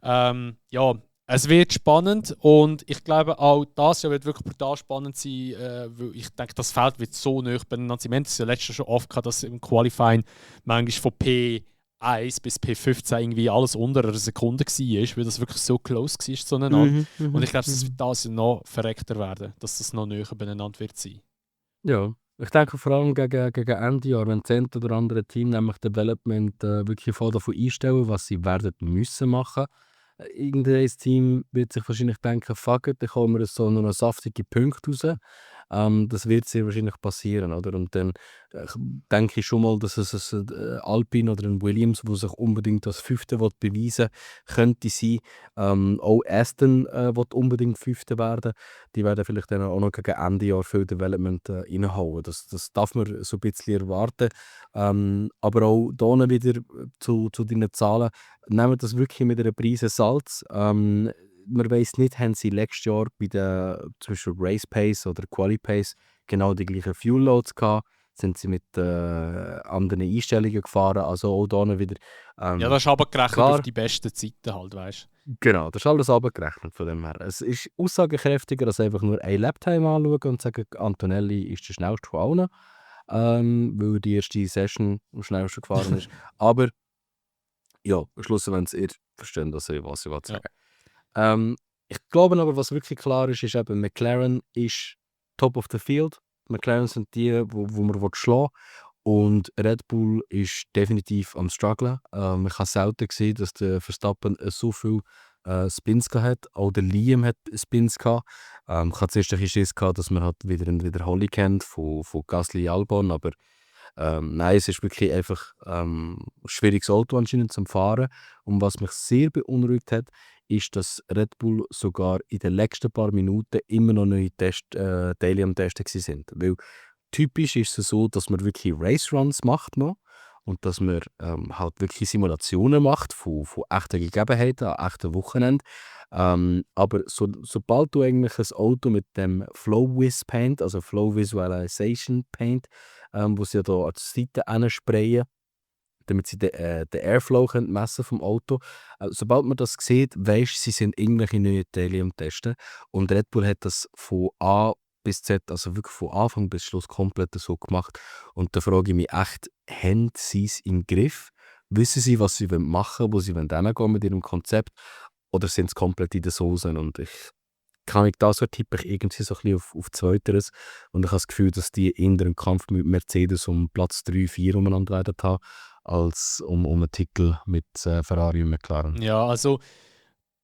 Speaker 1: ja, es wird spannend und ich glaube auch das Jahr wird wirklich brutal spannend sein, weil ich denke, das Feld wird so nah beieinander sein. Wir haben es ja letztes Jahr schon oft gehabt, dass im Qualifying manchmal von P1 bis P15 irgendwie alles unter einer Sekunde war, weil das wirklich so close war zueinander. Und ich glaube, es wird das Jahr noch verreckter werden, dass das noch näher beieinander wird sein.
Speaker 2: Ja, ich denke vor allem gegen Ende Jahr, wenn das eine oder andere Team nämlich Development wirklich voll davon einstellen, was sie werden müssen machen. Irgendein Team wird sich wahrscheinlich denken, fuck it, dann kommen wir so noch saftige Punkte raus. Das wird sehr wahrscheinlich passieren, oder? Und dann denke ich schon mal, dass es ein Alpine oder ein Williams, wo sich unbedingt als Fünfte beweisen will, könnte sein. Auch Aston will unbedingt Fünfte werden. Die werden vielleicht dann auch noch gegen Ende Jahr viel Development reinhauen. Das darf man so ein bisschen erwarten. Aber auch hier wieder zu deinen Zahlen. Nehmen das wirklich mit einer Prise Salz. Man weiss nicht, haben sie letztes Jahr bei der zum Beispiel Race Pace oder Quali Pace genau die gleichen Fuel Loads gehabt? Sind sie mit anderen Einstellungen gefahren? Also auch hier wieder.
Speaker 1: Ja, das ist aber gerechnet
Speaker 2: klar.
Speaker 1: auf die besten Zeiten halt, weißt du.
Speaker 2: Genau, das ist alles abgerechnet von dem her. Es ist aussagekräftiger, als einfach nur ein Laptime anschauen und sagen, Antonelli ist der schnellste von allen, weil die erste Session am schnellsten gefahren ist. Aber ja, schlussendlich, ihr versteht, was ich sagen. Ich glaube aber, was wirklich klar ist eben, McLaren ist top of the field. McLaren sind die, wo man schlagen will. Und Red Bull ist definitiv am strugglen. Man kann selten sehen, dass der Verstappen so viel Spins gehabt hat. Auch der Liam hat Spins gehabt. Ich hatte zuerst ein bisschen Schiss gehabt, dass man halt wieder eine Wiederholung kennt von Gasly Albon, aber nein, es ist wirklich einfach ein schwieriges Auto anscheinend zum Fahren. Und was mich sehr beunruhigt hat, ist, dass Red Bull sogar in den letzten paar Minuten immer noch neue Teile am Testen waren. Weil typisch ist es so, dass man wirklich Race-Runs macht noch und dass man halt wirklich Simulationen macht von echten Gegebenheiten an echten Wochenenden. Aber sobald du eigentlich ein Auto mit dem Flow-Wiz Paint, also Flow Visualization Paint, wo sie ja da an die Seite sprayen, damit sie den Airflow messen vom Auto. Sobald man das sieht, weisst du, sie sind irgendwelche neue Teile am Testen. Und Red Bull hat das von A bis Z, also wirklich von Anfang bis Schluss komplett so gemacht. Und da frage ich mich echt, haben sie es im Griff? Wissen sie, was sie machen wollen, wo sie hingehen mit ihrem Konzept? Oder sind sie komplett in der Soße? Und so tippe ich irgendwie so ein bisschen auf Zweiteres. Und ich habe das Gefühl, dass die in einem Kampf mit Mercedes um Platz 3, 4 umeinander werden haben, als um einen Titel mit Ferrari und McLaren.
Speaker 1: Ja, also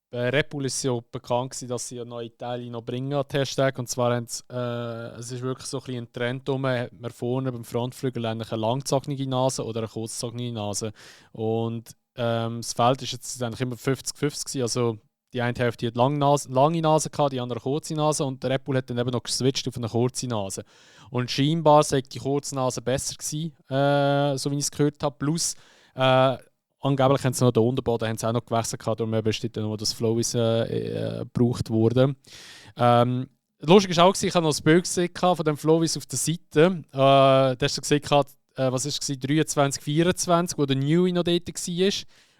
Speaker 1: bei Red Bull ist ja bekannt gewesen, dass sie neue Teile noch bringen an den Hashtag. Und zwar haben es ist wirklich so ein bisschen ein Trend rum, hat man vorne beim Frontflügel eigentlich eine langgezogene Nase oder eine kurzzogene Nase. Und das Feld ist jetzt eigentlich immer 50-50 gewesen. Also die eine Hälfte hat lange Nase gehabt, die andere kurze Nase, und der Red Bull hat dann eben noch geswitcht auf eine kurze Nase. Und scheinbar sei die kurze Nase besser gewesen, so wie ich es gehört habe. Plus angeblich haben sie noch den Unterboden haben sie auch noch gewechselt gehabt, darum besteht dann noch das Flow gebraucht wurde. Lustig war auch, ich habe noch das Bild gesehen von dem Flowis auf der Seite. Da hast du gesehen, was war es, 23, 24, wo der Newey noch dort war.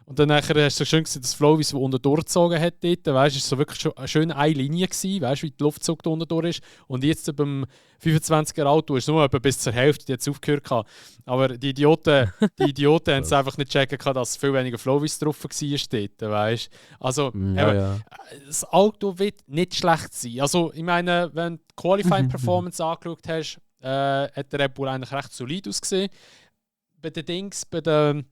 Speaker 1: Und dann nachher hast du schön gesehen, dass Flow, wie es unten durchgezogen hat dort, weißt, ist so wirklich schon eine schöne eine Linie gewesen, weißt, wie der Luftzug da unten durch ist. Und jetzt beim 25er Auto ist nur etwa bis zur Hälfte jetzt aufgehört gehabt. Aber die Idioten haben es einfach nicht checken können, dass viel weniger Flowis drauf war dort, weißt. Also, eben, das Auto wird nicht schlecht sein. Also, ich meine, wenn du die Qualifying Performance angeschaut hast, hat der Red Bull eigentlich recht solid ausgesehen. Bei den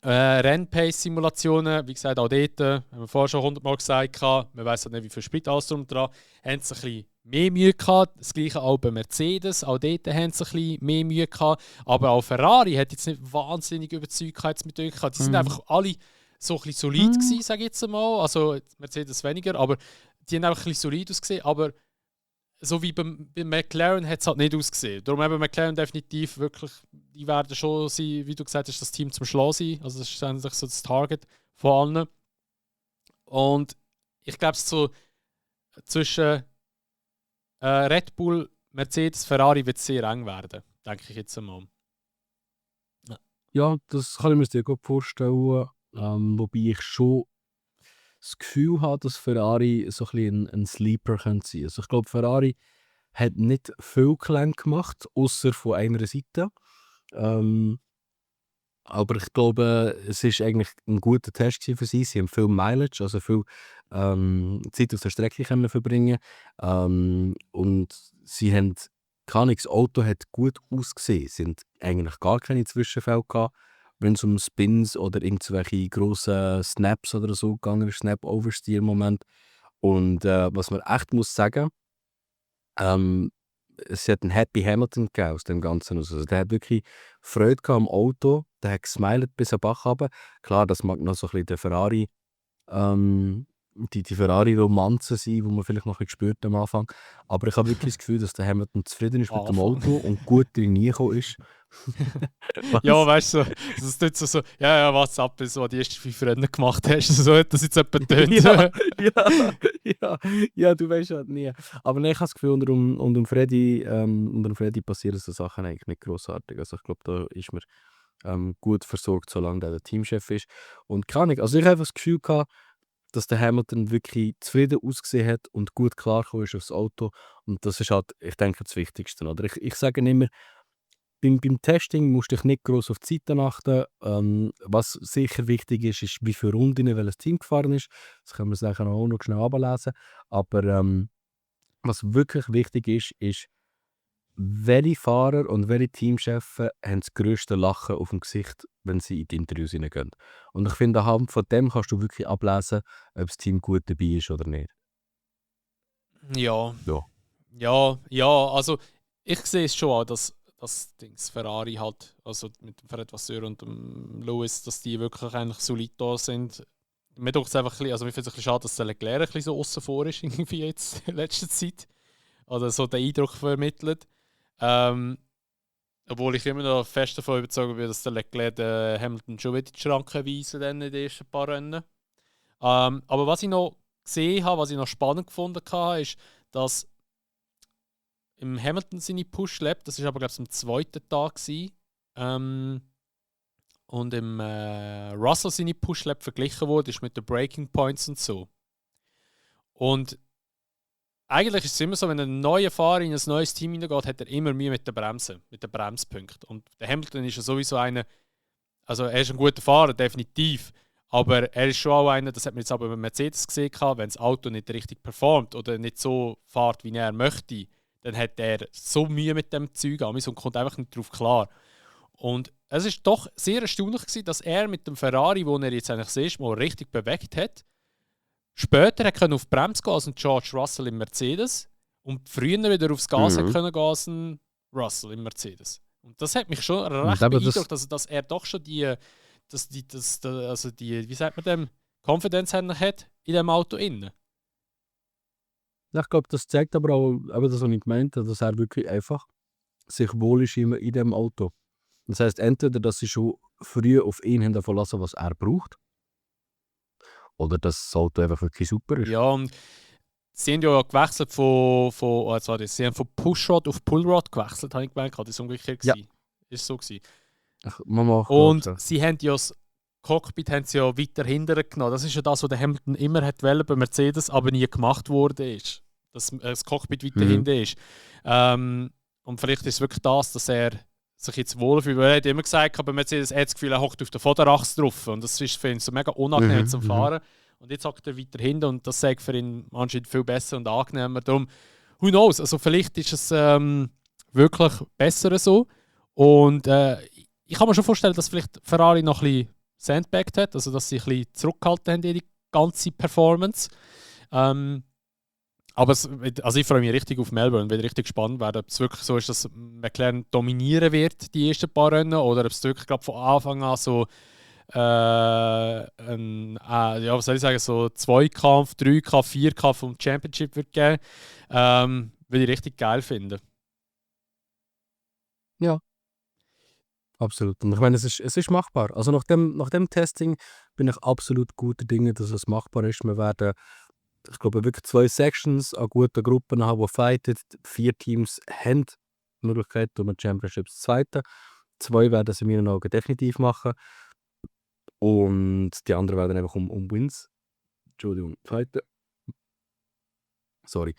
Speaker 1: Rennpace-Simulationen, wie gesagt, auch dort, haben wir vorher schon 100-mal gesagt, man weiss halt nicht, wie viel Sprit alles drum dran, haben sie ein bisschen mehr Mühe gehabt. Das gleiche auch bei Mercedes, auch dort haben sie ein bisschen mehr Mühe gehabt. Aber auch Ferrari hat jetzt nicht wahnsinnig überzeugt mit euch gehabt. Die sind einfach alle so ein bisschen solid gewesen, sage ich jetzt einmal. Also Mercedes weniger, aber die haben einfach ein bisschen solid ausgesehen. Aber so wie bei McLaren hat es halt nicht ausgesehen. Darum eben McLaren definitiv wirklich, die werden schon sein, wie du gesagt hast, das Team zum Schlagen sein. Also das ist eigentlich so das Target von allen. Und ich glaube, so zwischen Red Bull, Mercedes, Ferrari wird es sehr eng werden, denke ich jetzt einmal.
Speaker 2: Ja, das kann ich mir sehr gut vorstellen. Wobei ich schon das Gefühl habe, dass Ferrari so ein bisschen ein Sleeper sein könnte. Also ich glaube, Ferrari hat nicht viel Gelände gemacht, außer von einer Seite. Aber ich glaube, es war eigentlich ein guter Test für sie. Sie haben viel Mileage, also viel Zeit auf der Strecke können verbringen. Und sie haben, keine Ahnung, das Auto hat gut ausgesehen. Sie haben eigentlich gar keine Zwischenfälle gehabt, wenn es um Spins oder irgendwelche grossen Snaps oder so gegangen ist, Snap-Oversteer-Moment. Und was man echt muss sagen, es hat einen Happy Hamilton gegeben aus dem Ganzen. Also der hat wirklich Freude gehabt am Auto, der hat gesmilet bis am Bach runter. Klar, das mag noch so ein bisschen der Ferrari, die Ferrari-Romanze sein, die man vielleicht noch ein bisschen gespürt am Anfang. Aber ich habe wirklich das Gefühl, dass der Hamilton zufrieden ist mit dem Auto und gut reingekommen ist.
Speaker 1: Ja, weißt du, das tut so, ja, was ab, bis du die ersten 5 Rennen gemacht hast, so hat das jetzt jemand tönt.
Speaker 2: Ja, du weißt halt nie. Aber nein, ich habe das Gefühl, unter dem Freddy passieren so Sachen eigentlich nicht grossartig. Also ich glaube, da ist man gut versorgt, solange der Teamchef ist. Und keine Ahnung, also ich habe einfach das Gefühl gehabt, dass der Hamilton wirklich zufrieden ausgesehen hat und gut klargekommen ist aufs Auto. Und das ist halt, ich denke, das Wichtigste. Oder? Ich sage immer, beim Testing musst du dich nicht gross auf die Zeiten achten. Was sicher wichtig ist, ist, wie viele Runden welches Team gefahren ist. Das können wir sicher auch noch schnell ablesen. Aber was wirklich wichtig ist, welche Fahrer und welche Teamchefs haben das grösste Lachen auf dem Gesicht, wenn sie in die Interviews hineingehen. Und ich finde, anhand von dem kannst du wirklich ablesen, ob das Team gut dabei ist oder nicht.
Speaker 1: Ja, also ich sehe es schon auch, dass das Ferrari halt, also mit dem Fred Vasseur und dem Lewis, dass die wirklich eigentlich solid da sind. Mir tut es einfach ein bisschen, also mir finde es ein bisschen schade, dass der Leclerc ein bisschen so außen vor ist, irgendwie jetzt in letzter Zeit. Oder so den Eindruck vermittelt. Obwohl ich immer noch fest davon überzeugt bin, dass der Leclerc den Hamilton schon wieder die Schranken weisen in den ersten paar Rennen. Aber was ich noch gesehen habe, was ich noch spannend gefunden habe, ist, dass im Hamilton seine Push-Lap, das war aber glaube ich am zweiten Tag, und im Russell seine Push-Lap verglichen wurde, ist mit den Breaking Points und so. Und eigentlich ist es immer so, wenn ein neuer Fahrer in ein neues Team hineingeht, hat er immer Mühe mit der Bremse, mit den Bremspunkten. Und der Hamilton ist ja sowieso einer, also er ist ein guter Fahrer, definitiv. Aber er ist schon auch einer, das hat man jetzt aber bei Mercedes gesehen, wenn das Auto nicht richtig performt oder nicht so fährt, wie er möchte, dann hat er so Mühe mit dem Zeug und kommt einfach nicht darauf klar. Und es ist doch sehr erstaunlich gewesen, dass er mit dem Ferrari, wo er jetzt eigentlich das erste Mal richtig bewegt hat, später hat auf die Bremse gehen als ein George Russell im Mercedes und früher wieder aufs Gas hat können gehen als ein Russell im Mercedes. Und das hat mich schon recht beeindruckt, dass er doch schon die, wie sagt man dem, Confidence hat in dem Auto innen.
Speaker 2: Ich glaube, das zeigt aber auch, das, was ich gemeint habe, dass er wirklich einfach sich wohl ist in dem Auto. Das heisst, entweder, dass sie schon früh auf ihn haben verlassen, was er braucht, oder dass das Auto einfach wirklich super ist.
Speaker 1: Ja, und sie haben ja gewechselt von Pushrod auf Pullrod gewechselt, habe ich gemeint. Das war umgekehrt.
Speaker 2: Ja.
Speaker 1: Ist so gewesen.
Speaker 2: Mama,
Speaker 1: und sie haben ja das Cockpit haben sie ja weiter hinten genommen. Das ist ja das, was der Hamilton immer hat wollen bei Mercedes, aber nie gemacht wurde. Dass das Cockpit weiter hinten ist. Und vielleicht ist es wirklich das, dass er sich jetzt wohlfühlt. Weil er hat immer gesagt, bei Mercedes hat das Gefühl, er hockt auf der Vorderachse drauf. Und das ist für ihn so mega unangenehm zum Fahren. Und jetzt hockt er weiter hinten und das sagt für ihn anscheinend viel besser und angenehmer. Darum, who knows? Also vielleicht ist es wirklich besser so. Und ich kann mir schon vorstellen, dass vielleicht Ferrari noch ein bisschen sandbagged hat, also dass sie ein bisschen zurückgehalten haben in die ganze Performance. Aber also ich freue mich richtig auf Melbourne, bin richtig gespannt werden, ob es wirklich so ist, dass McLaren dominieren wird, die ersten paar Rennen, oder ob es wirklich gerade von Anfang an so ja, was soll ich sagen, so Zweikampf, Dreikampf, Vierkampf vom Championship wird geben. Würde ich richtig geil finden.
Speaker 2: Ja, absolut. Und ich meine, es ist machbar. Also nach dem Testing bin ich absolut guter Dinge, dass es machbar ist. Wir werden, ich glaube, wirklich 2 Sections an guten Gruppen haben, die fighten. 4 Teams haben die Möglichkeit, um ein Championship zu zweiten. 2 werden es in meinen Augen definitiv machen. Und die anderen werden einfach um Wins, Entschuldigung, fighten. Sorry.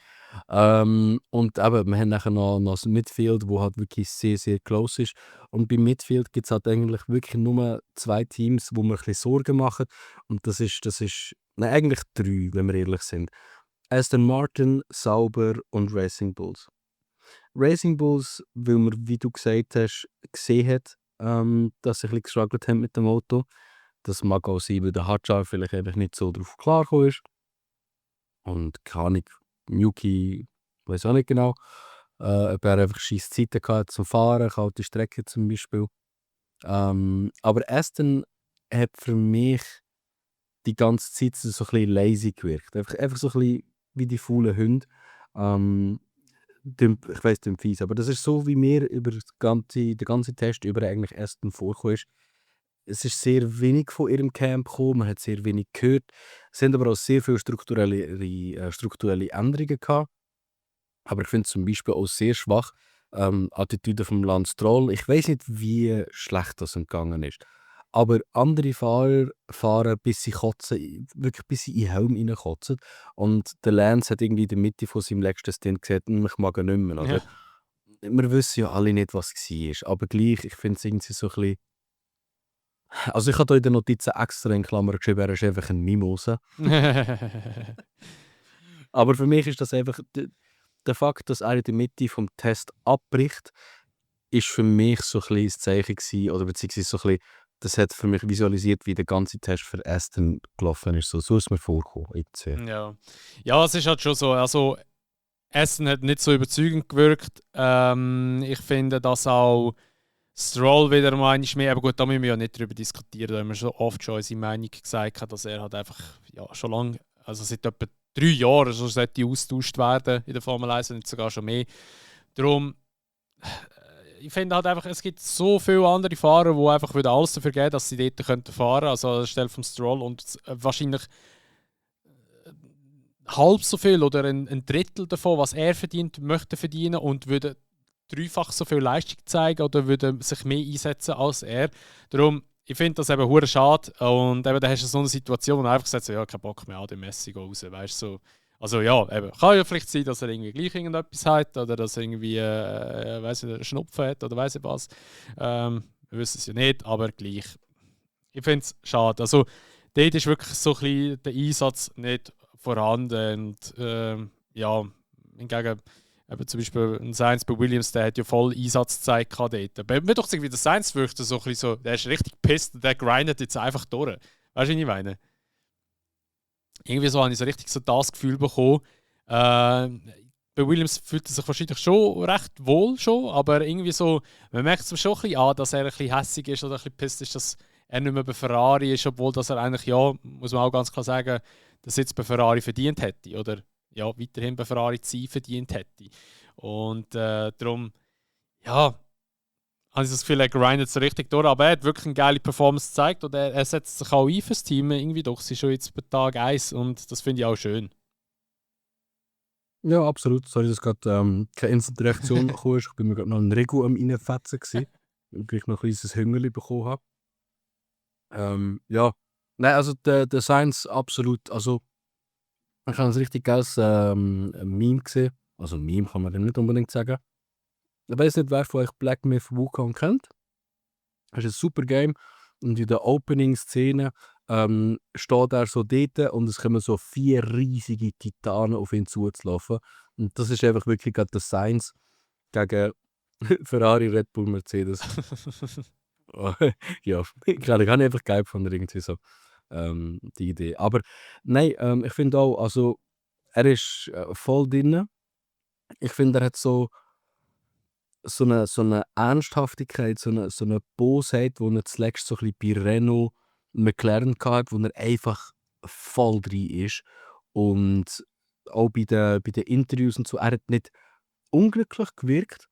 Speaker 2: Und eben, wir haben nachher noch das Midfield, wo halt wirklich sehr, sehr close ist. Und beim Midfield gibt es halt eigentlich wirklich nur 2 Teams, wo wir ein bisschen Sorgen machen. Und das ist nein, eigentlich 3, wenn wir ehrlich sind. Aston Martin, Sauber und Racing Bulls. Racing Bulls, weil man, wie du gesagt hast, gesehen hat, dass sie ein bisschen gestruggelt haben mit dem Auto. Das mag auch sein, weil der Hadjar vielleicht einfach nicht so drauf klargekommen ist. Und keine Ahnung, Yuki, weiß auch nicht genau, ob er einfach scheisse Zeiten hatte zum Fahren, kalte Strecke zum Beispiel. Aber Aston hat für mich die ganze Zeit so ein bisschen lazy gewirkt. Einfach so ein bisschen wie die faulen Hunde. Ich weiss, das ist fies, aber das ist so, wie mir über den ganzen Test über eigentlich Aston vorgekommen ist. Es ist sehr wenig von ihrem Camp gekommen, man hat sehr wenig gehört. Es sind aber auch sehr viele strukturelle Änderungen gehabt. Aber ich finde zum Beispiel auch sehr schwach Attitüde vom Lance Stroll. Ich weiß nicht, wie schlecht das entgangen ist. Aber andere Fahrer fahren, bis sie kotzen, wirklich bis sie in den Helm reinkotzen. Und der Lance hat irgendwie in der Mitte von seinem letzten Stint gesagt, ich mag ihn nicht mehr. Oder?
Speaker 1: Ja.
Speaker 2: Wir wissen ja alle nicht, was es war. Aber gleich, ich finde es irgendwie so ein bisschen. Also ich habe hier in den Notizen extra in Klammern geschrieben, er ist einfach ein Mimose. Aber für mich ist das einfach, der Fakt, dass er in der Mitte vom Test abbricht, ist für mich so ein bisschen das Zeichen gewesen, oder beziehungsweise so ein bisschen, das hat für mich visualisiert, wie der ganze Test für Aston gelaufen ist. So ist mir vorgekommen. Jetzt,
Speaker 1: Ja, es ist halt schon so, also Aston hat nicht so überzeugend gewirkt. Ich finde, dass auch Stroll wieder mal mehr, aber gut, da müssen wir ja nicht drüber diskutieren, da haben wir schon oft schon unsere Meinung gesagt, dass er halt einfach schon lange, also seit etwa 3 Jahren so sollte austauscht werden in der Formel 1 und nicht sogar schon mehr. Darum, ich finde halt einfach, es gibt so viele andere Fahrer, die einfach alles dafür geben, dass sie dort fahren könnten, also anstelle vom Stroll, und wahrscheinlich halb so viel oder ein Drittel davon, was er verdient, möchte verdienen und würde dreifach so viel Leistung zeigen oder würde sich mehr einsetzen als er. Darum, ich finde das eben hure schade. Und eben, da hast du so eine Situation, wo er einfach sagt, so, ja, kein Bock mehr an die Messi raus. Weißt, so. Also ja, eben, kann ja vielleicht sein, dass er irgendwie gleich irgendetwas hat oder dass er irgendwie weiss nicht, einen Schnupfen hat oder weiss ich was. Wir wissen es ja nicht, aber gleich. Ich finde es schade. Also dort ist wirklich so ein bisschen der Einsatz nicht vorhanden. Und ja, hingegen eben zum Beispiel ein Sainz bei Williams, der hat ja voll Einsatzzeit gehabt dort. Bei mir doch irgendwie der Sainz wirkt so ein bisschen so, der ist richtig pisst und der grindet jetzt einfach durch. Weißt du, was ich meine? Irgendwie so habe ich so richtig so das Gefühl bekommen. Bei Williams fühlt er sich wahrscheinlich schon recht wohl schon, aber irgendwie so, man merkt es schon ein bisschen an, dass er ein bisschen hässig ist oder ein bisschen pisst ist, dass er nicht mehr bei Ferrari ist, obwohl dass er eigentlich, ja, muss man auch ganz klar sagen, dass er jetzt bei Ferrari verdient hätte oder ja, weiterhin bei Ferrari zu sein verdient hätte. Und darum, ja, habe ich das Gefühl, er grindet so richtig durch, aber er hat wirklich eine geile Performance gezeigt und er setzt sich auch ein fürs Team irgendwie doch. Sie ist schon jetzt bei Tag 1 und das finde ich auch schön.
Speaker 2: Ja, absolut. Sorry, dass gerade keine Instant-Reaktion gekommen ist. Ich bin mir gerade noch ein Regu am reinfetzen gewesen, weil ich noch ein kleines Hungerli bekommen habe. Ja. Nein, also der Science absolut. Also, ich habe ein richtig geiles Meme gesehen. Also, Meme kann man dem nicht unbedingt sagen. Ich weiß nicht, wer von euch Black Myth Wukong kennt. Das ist ein super Game. Und in der Opening-Szene steht er so dort und es kommen so 4 riesige Titanen auf ihn zuzulaufen. Und das ist einfach wirklich gerade der Science gegen Ferrari, Red Bull, Mercedes. Ja, keine Ahnung, habe ich einfach geil gefunden, irgendwie so, die Idee. Aber nein, ich finde auch, also er ist voll drin. Ich finde, er hat so eine Ernsthaftigkeit, so eine Bosheit, die er zuletzt so ein bisschen bei Renault McLaren hatte, wo er einfach voll drin ist. Und auch bei den Interviews und so, er hat nicht unglücklich gewirkt,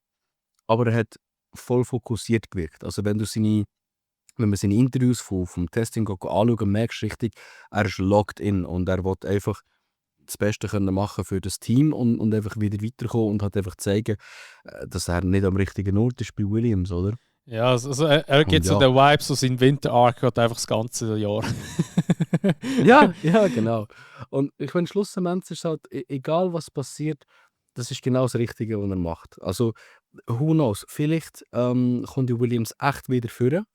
Speaker 2: aber er hat voll fokussiert gewirkt. Also wenn man seine Interviews vom Testing anschaut, merkst du richtig, er ist locked in und er will einfach das Beste können machen für das Team und einfach wieder weiterkommen und halt einfach zeigen, dass er nicht am richtigen Ort ist bei Williams, oder?
Speaker 1: Ja, also er gibt
Speaker 2: Und
Speaker 1: so
Speaker 2: ja.
Speaker 1: den Vibe, so sein Winter-Arc geht einfach das ganze Jahr.
Speaker 2: Ja, ja, genau. Und ich finde, schlussendlich ist halt, egal was passiert, das ist genau das Richtige, was er macht. Also, who knows, vielleicht kommt die Williams echt wieder führen.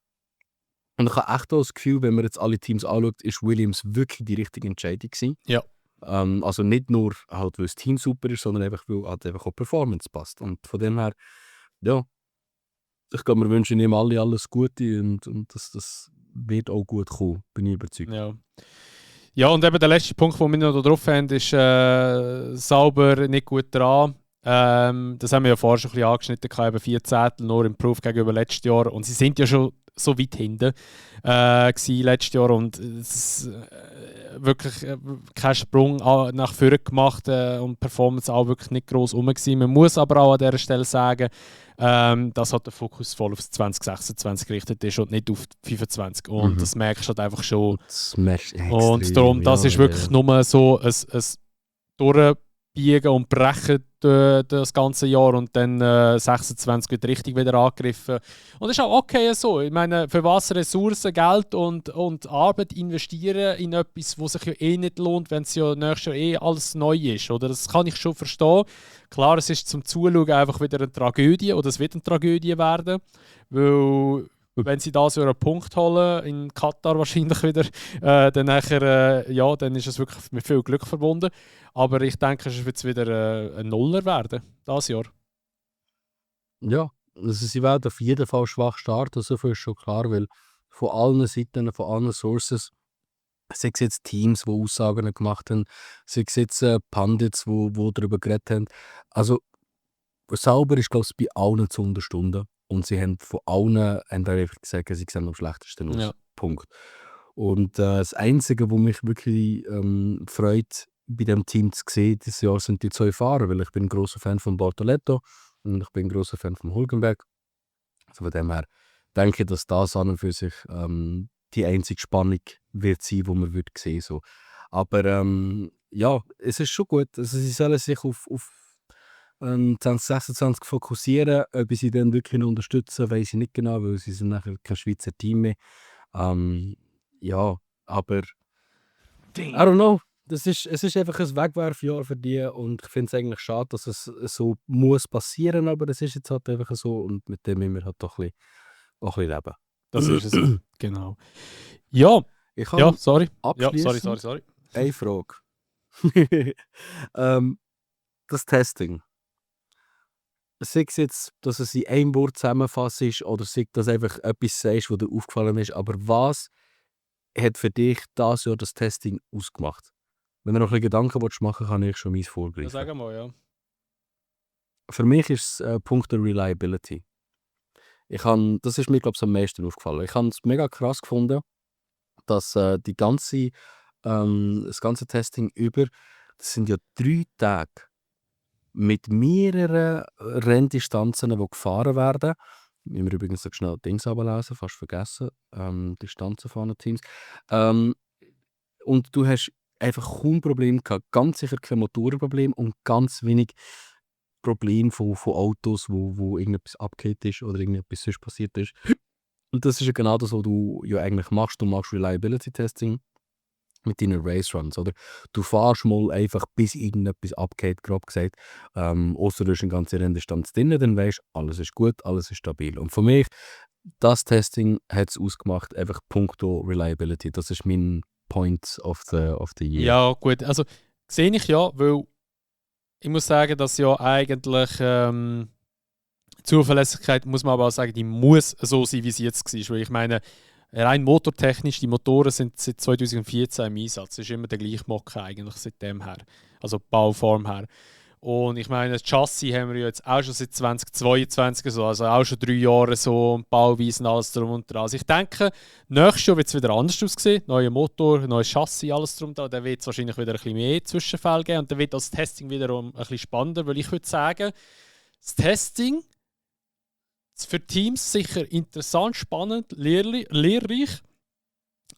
Speaker 2: Und ich habe echt auch das Gefühl, wenn man jetzt alle Teams anschaut, ist Williams wirklich die richtige Entscheidung gewesen.
Speaker 1: Ja.
Speaker 2: Also nicht nur halt, weil das Team super ist, sondern einfach, weil halt einfach auch die Performance passt. Und von dem her, ja, ich glaube, wir wünschen ihm alle alles Gute und das wird auch gut kommen, bin ich überzeugt.
Speaker 1: Ja. Ja, und eben der letzte Punkt, den wir noch drauf haben, ist Sauber nicht gut dran. Das haben wir ja vorher schon ein bisschen angeschnitten, eben 4 Zehntel nur im Proof gegenüber letztes Jahr. Und sie sind ja schon so weit hinten letztes Jahr und es ist wirklich keinen Sprung nach vorne gemacht und Performance auch wirklich nicht gross rum gewesen. Man muss aber auch an dieser Stelle sagen, dass halt der Fokus voll auf 2026 gerichtet ist und nicht auf 25. Und das merkst du halt einfach schon.
Speaker 2: Das merkst du extrem.
Speaker 1: Und darum, das ist wirklich nur so ein Durchbiegen und Brechen das ganze Jahr und dann 26 wird richtig wieder angegriffen. Und das ist auch okay so. Ich meine, für was Ressourcen, Geld und Arbeit investieren in etwas, was sich ja eh nicht lohnt, wenn es ja nächstes Jahr eh alles neu ist. Oder? Das kann ich schon verstehen. Klar, es ist zum Zuschauen einfach wieder eine Tragödie oder es wird eine Tragödie werden, weil wenn sie das einen Punkt holen, in Katar wahrscheinlich wieder, dann nachher, ja, dann ist es wirklich mit viel Glück verbunden. Aber ich denke, es wird jetzt wieder ein Nuller werden, dieses Jahr.
Speaker 2: Ja, also sie werden auf jeden Fall schwach starten, so viel ist schon klar, weil von allen Seiten, von allen Sources, sei es jetzt Teams, die Aussagen gemacht haben, sei es jetzt Pundits, die darüber geredet haben. Also Sauber ist, glaube ich, bei allen zu unterstunden. Und sie haben von allen einfach gesagt, sie sehen am schlechtesten aus.
Speaker 1: Ja.
Speaker 2: Punkt. Und das Einzige, was mich wirklich freut, bei dem Team zu sehen, dieses Jahr sind die 2 Fahrer, weil ich bin ein grosser Fan von Bortoleto und ich bin ein grosser Fan von Hülkenberg. Also von dem her denke ich, dass das an und für sich die einzige Spannung wird sein, die man wird sehen so. Aber ja, es ist schon gut. Also sie sollen sich auf 2026 fokussieren. Ob ich sie dann wirklich noch unterstützen, weiß ich nicht genau, weil sie sind nachher kein Schweizer Team mehr. Ja, aber I don't know. Es ist einfach ein Wegwerfjahr für die und ich finde es eigentlich schade, dass es so muss passieren, aber es ist jetzt halt einfach so und mit dem müssen wir halt doch auch ein bisschen leben.
Speaker 1: Das ist es. Genau. Ja,
Speaker 2: Ich
Speaker 1: ja,
Speaker 2: habe
Speaker 1: sorry. Ja,
Speaker 2: abschliessend
Speaker 1: sorry.
Speaker 2: eine Frage. Das Testing. Sei es jetzt, dass es in einem Wort zusammenfasst ist oder sei das einfach etwas sagst, was dir aufgefallen ist, aber was hat für dich das Jahr das Testing ausgemacht? Wenn du noch ein bisschen Gedanken machen willst, kann ich schon meins
Speaker 1: Ja,
Speaker 2: vorgreifen.
Speaker 1: sag mal, ja.
Speaker 2: Für mich ist es Punkt der Reliability. Das ist mir, glaube ich, am meisten aufgefallen. Ich habe es mega krass gefunden, dass das ganze Testing über, das sind ja 3 Tage mit mehreren Renndistanzen, die gefahren werden. Ich muss übrigens so schnell Dings ablesen, fast vergessen. Distanzen von anderen Teams. Und du hast einfach kaum Probleme gehabt. Ganz sicher kein Motorenproblem und ganz wenig Probleme von Autos, wo irgendetwas abgehakt ist oder irgendetwas sonst passiert ist. Und das ist ja genau das, was du ja eigentlich machst. Du machst Reliability-Testing mit deinen Race-Runs, oder? Du fährst mal einfach, bis irgendetwas abgeht, grob gesagt. Ausser du hast eine ganze Renndistanz drin, dann weißt du, alles ist gut, alles ist stabil. Und für mich, das Testing hat es ausgemacht, einfach puncto Reliability. Das ist mein Point of the Year.
Speaker 1: Ja, gut. Also, sehe ich ja, weil ich muss sagen, dass ja eigentlich Zuverlässigkeit, muss man aber auch sagen, die muss so sein, wie sie jetzt war. Weil ich meine, rein motortechnisch, die Motoren sind seit 2014 im Einsatz. Es ist immer der gleiche Mocker eigentlich seitdem her. Also Bauform her. Und ich meine, das Chassis haben wir jetzt auch schon seit 2022 so, also auch schon 3 Jahre so, Bauweisen, alles drum und dran. Also ich denke, nächstes Jahr wird es wieder anders aussehen. Neuer Motor, neues Chassis, alles drum und dran. Dann wird es wahrscheinlich wieder ein bisschen mehr Zwischenfälle geben und dann wird das Testing wiederum ein bisschen spannender, weil ich würde sagen, das Testing für Teams sicher interessant, spannend, lehrreich,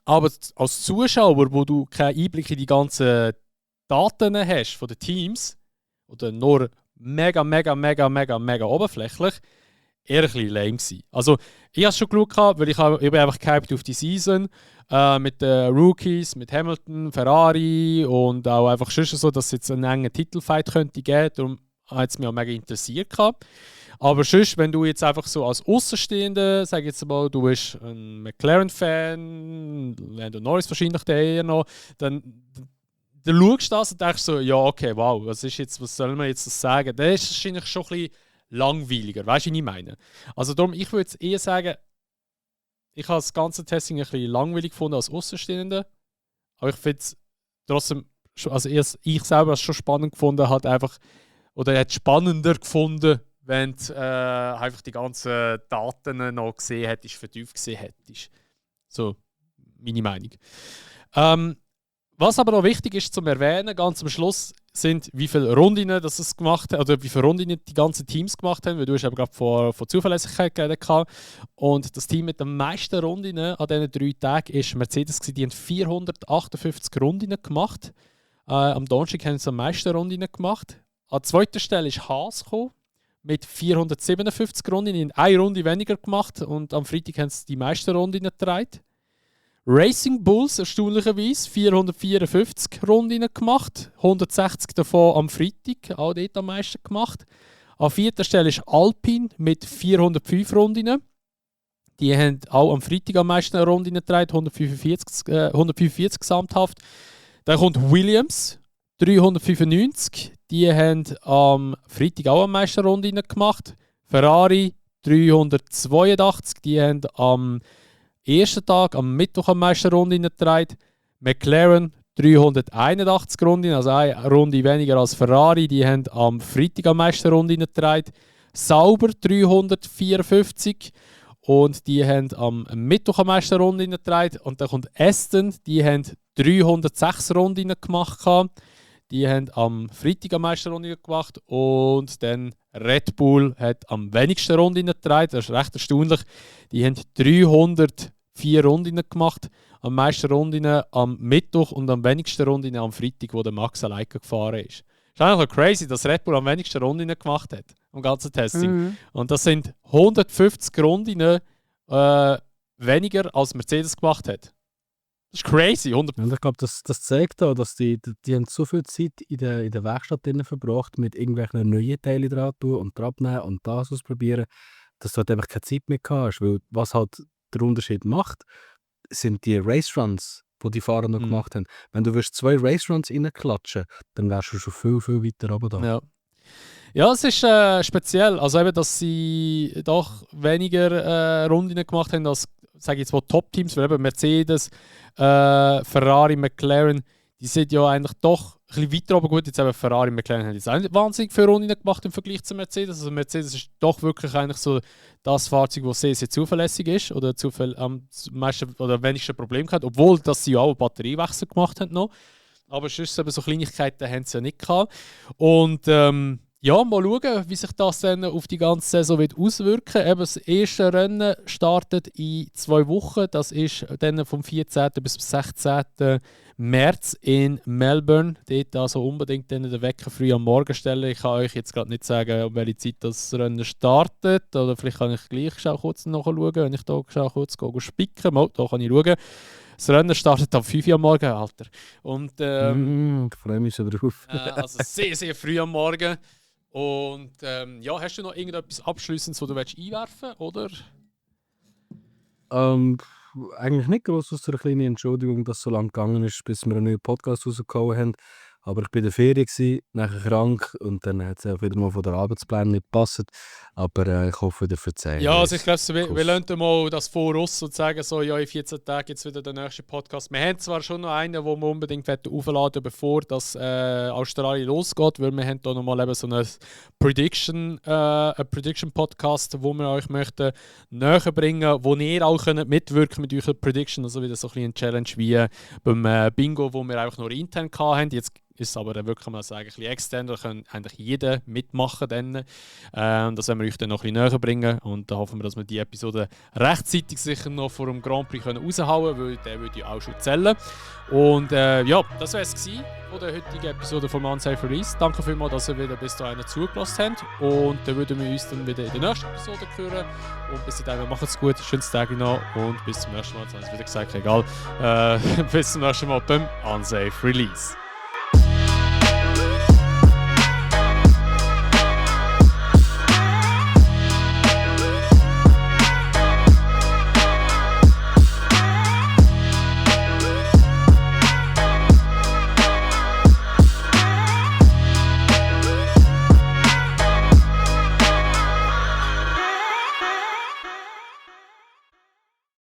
Speaker 1: aber als Zuschauer, wo du keinen Einblick in die ganzen Daten hast von den Teams, oder nur mega oberflächlich, eher ein bisschen lame gewesen. Also, ich habe es schon geschaut, weil ich bin einfach gehypt auf die Season mit den Rookies, mit Hamilton, Ferrari und auch einfach schon so, dass es jetzt einen engen Titelfight könnte geben. Darum hat es mich auch mega interessiert gehabt. Aber sonst, wenn du jetzt einfach so als Außenstehender, sag jetzt mal, du bist ein McLaren-Fan, wenn du Norris wahrscheinlich eher noch, dann schaust du das und denkst so, ja, okay, wow, was soll man jetzt sagen? Das ist wahrscheinlich schon ein bisschen langweiliger, weißt du, was ich meine? Also darum, ich würde eher sagen, ich habe das ganze Testing ein bisschen langweilig gefunden als Außenstehender, aber ich finde es trotzdem, also ich selber habe es schon spannend gefunden, hat einfach, oder hat spannender gefunden, wenn du einfach die ganzen Daten noch gesehen hättest, vertieft gesehen hättest. So, meine Meinung. Was aber noch wichtig ist zum Erwähnen, ganz am Schluss, sind, wie viele Rundinnen das es gemacht hat, oder wie viele Rundinnen die ganzen Teams gemacht haben, weil du hast eben gerade von Zuverlässigkeit geredet. Und das Team mit den meisten Rundinnen an diesen 3 Tagen ist Mercedes gewesen. Die haben 458 Rundinnen gemacht. Am Donnerstag haben sie am meisten Rundinnen gemacht. An zweiter Stelle ist Haas gekommen, mit 457 Rundinnen. In eine Runde weniger gemacht und am Freitag haben sie die meisten Rundinnen getragen. Racing Bulls erstaunlicherweise 454 Runden gemacht, 160 davon am Freitag, auch dort am meisten gemacht. An 4. Stelle ist Alpine mit 405 Runden. Die haben auch am Freitag am meisten Runden getragen, 145 gesamthaft. Dann kommt Williams, 395. Die haben am Freitag auch am meisten Runden gemacht. Ferrari 382, die haben am ersten Tag, am Mittwoch am meisten Runden getragen. McLaren 381 Runden, also eine Runde weniger als Ferrari. Die haben am Freitag am meisten Runden getragen. Sauber 354 und die haben am Mittwoch am meisten Runden getragen. Und dann kommt Aston, die haben 306 Runden gemacht. Die haben am Freitag am meisten Runden gemacht. Und dann Red Bull hat am wenigsten Runden getragen. Das ist recht erstaunlich. Die haben 304 Runden gemacht. Am meisten Runden am Mittwoch und am wenigsten Runden am Freitag, wo der Max alleine gefahren ist. Es ist eigentlich crazy, dass Red Bull am wenigsten Runden gemacht hat. Am ganzen Testing. Und das sind 150 Runden weniger als Mercedes gemacht hat. Das ist crazy.
Speaker 2: Und ich glaube, das zeigt auch, dass die haben so viel Zeit in der Werkstatt drinnen verbracht, mit irgendwelchen neuen Teilen dran tun und dran nehmen und das ausprobieren, dass du halt einfach keine Zeit mehr hast. Weil was halt der Unterschied macht, sind die Raceruns, die die Fahrer noch gemacht haben. Wenn du 2 Raceruns reinklatschen, dann wärst du schon viel weiter runter da.
Speaker 1: Ja. Ja, es ist speziell. Also eben, dass sie doch weniger Runden gemacht haben als, sage ich jetzt mal, Top-Teams, weil eben Mercedes, Ferrari, McLaren, die sind ja eigentlich doch ein bisschen weiter, aber gut, jetzt eben Ferrari und McLaren haben jetzt auch nicht wahnsinnig viele Runden gemacht im Vergleich zu Mercedes. Also Mercedes ist doch wirklich eigentlich so das Fahrzeug, das sehr zuverlässig ist oder am meisten oder wenigsten Probleme hat, obwohl dass sie ja auch einen Batteriewechsel gemacht haben noch. Aber sonst eben so Kleinigkeiten haben sie ja nicht gehabt. Und ja, mal schauen, wie sich das dann auf die ganze Saison wird auswirken. Eben das erste Rennen startet in 2 Wochen. Das ist dann vom 14. bis zum 16. März in Melbourne. Dort also unbedingt dann den Wecker früh am Morgen stellen. Ich kann euch jetzt gerade nicht sagen, um welche Zeit das Rennen startet. Oder vielleicht kann ich gleich kurz nachschauen, wenn ich hier kurz spicken. Mal, da kann ich schauen. Das Rennen startet am 5 Uhr am Morgen, Alter. Und,
Speaker 2: Ich freue mich schon drauf.
Speaker 1: also sehr, sehr früh am Morgen. Und ja, hast du noch irgendetwas Abschließendes, was du einwerfen willst, oder?
Speaker 2: Eigentlich nicht groß, aus einer kleinen Entschuldigung, dass es so lange gegangen ist, bis wir einen neuen Podcast rausgehauen haben. Aber ich war in der Ferien, nachher krank und dann hat es auch wieder mal von der Arbeitsplan nicht gepasst. Aber ich hoffe, ihr verzeiht.
Speaker 1: Ja, also ich glaube, wir lassen mal das voraus und sagen so, ja, in 14 Tagen gibt es wieder den nächsten Podcast. Wir haben zwar schon noch einen, den wir unbedingt aufladen wollen, bevor das Australien losgeht, weil wir haben hier nochmal eben so einen Prediction-Podcast, wo wir euch möchten näher bringen, wo ihr auch könnt mitwirken mit eurer Prediction, also wieder so ein bisschen Challenge wie beim Bingo, wo wir einfach nur intern hatten. Jetzt ist aber dann wirklich mal sagen, ein bisschen extern, da kann eigentlich jeder mitmachen. Dann. Das werden wir euch dann noch ein bisschen näher bringen und da hoffen wir, dass wir die Episode rechtzeitig sicher noch vor dem Grand Prix raushauen können, weil der würde ja auch schon zählen. Und ja, das wäre es von der heutigen Episode von Unsafe Release. Danke vielmals, dass ihr wieder bis dahin zugelassen habt und dann würden wir uns dann wieder in der nächsten Episode hören. Und bis dahin, macht es gut, schönes Tag noch und bis zum nächsten Mal. Jetzt habe ich wieder gesagt, egal. Bis zum nächsten Mal beim Unsafe Release.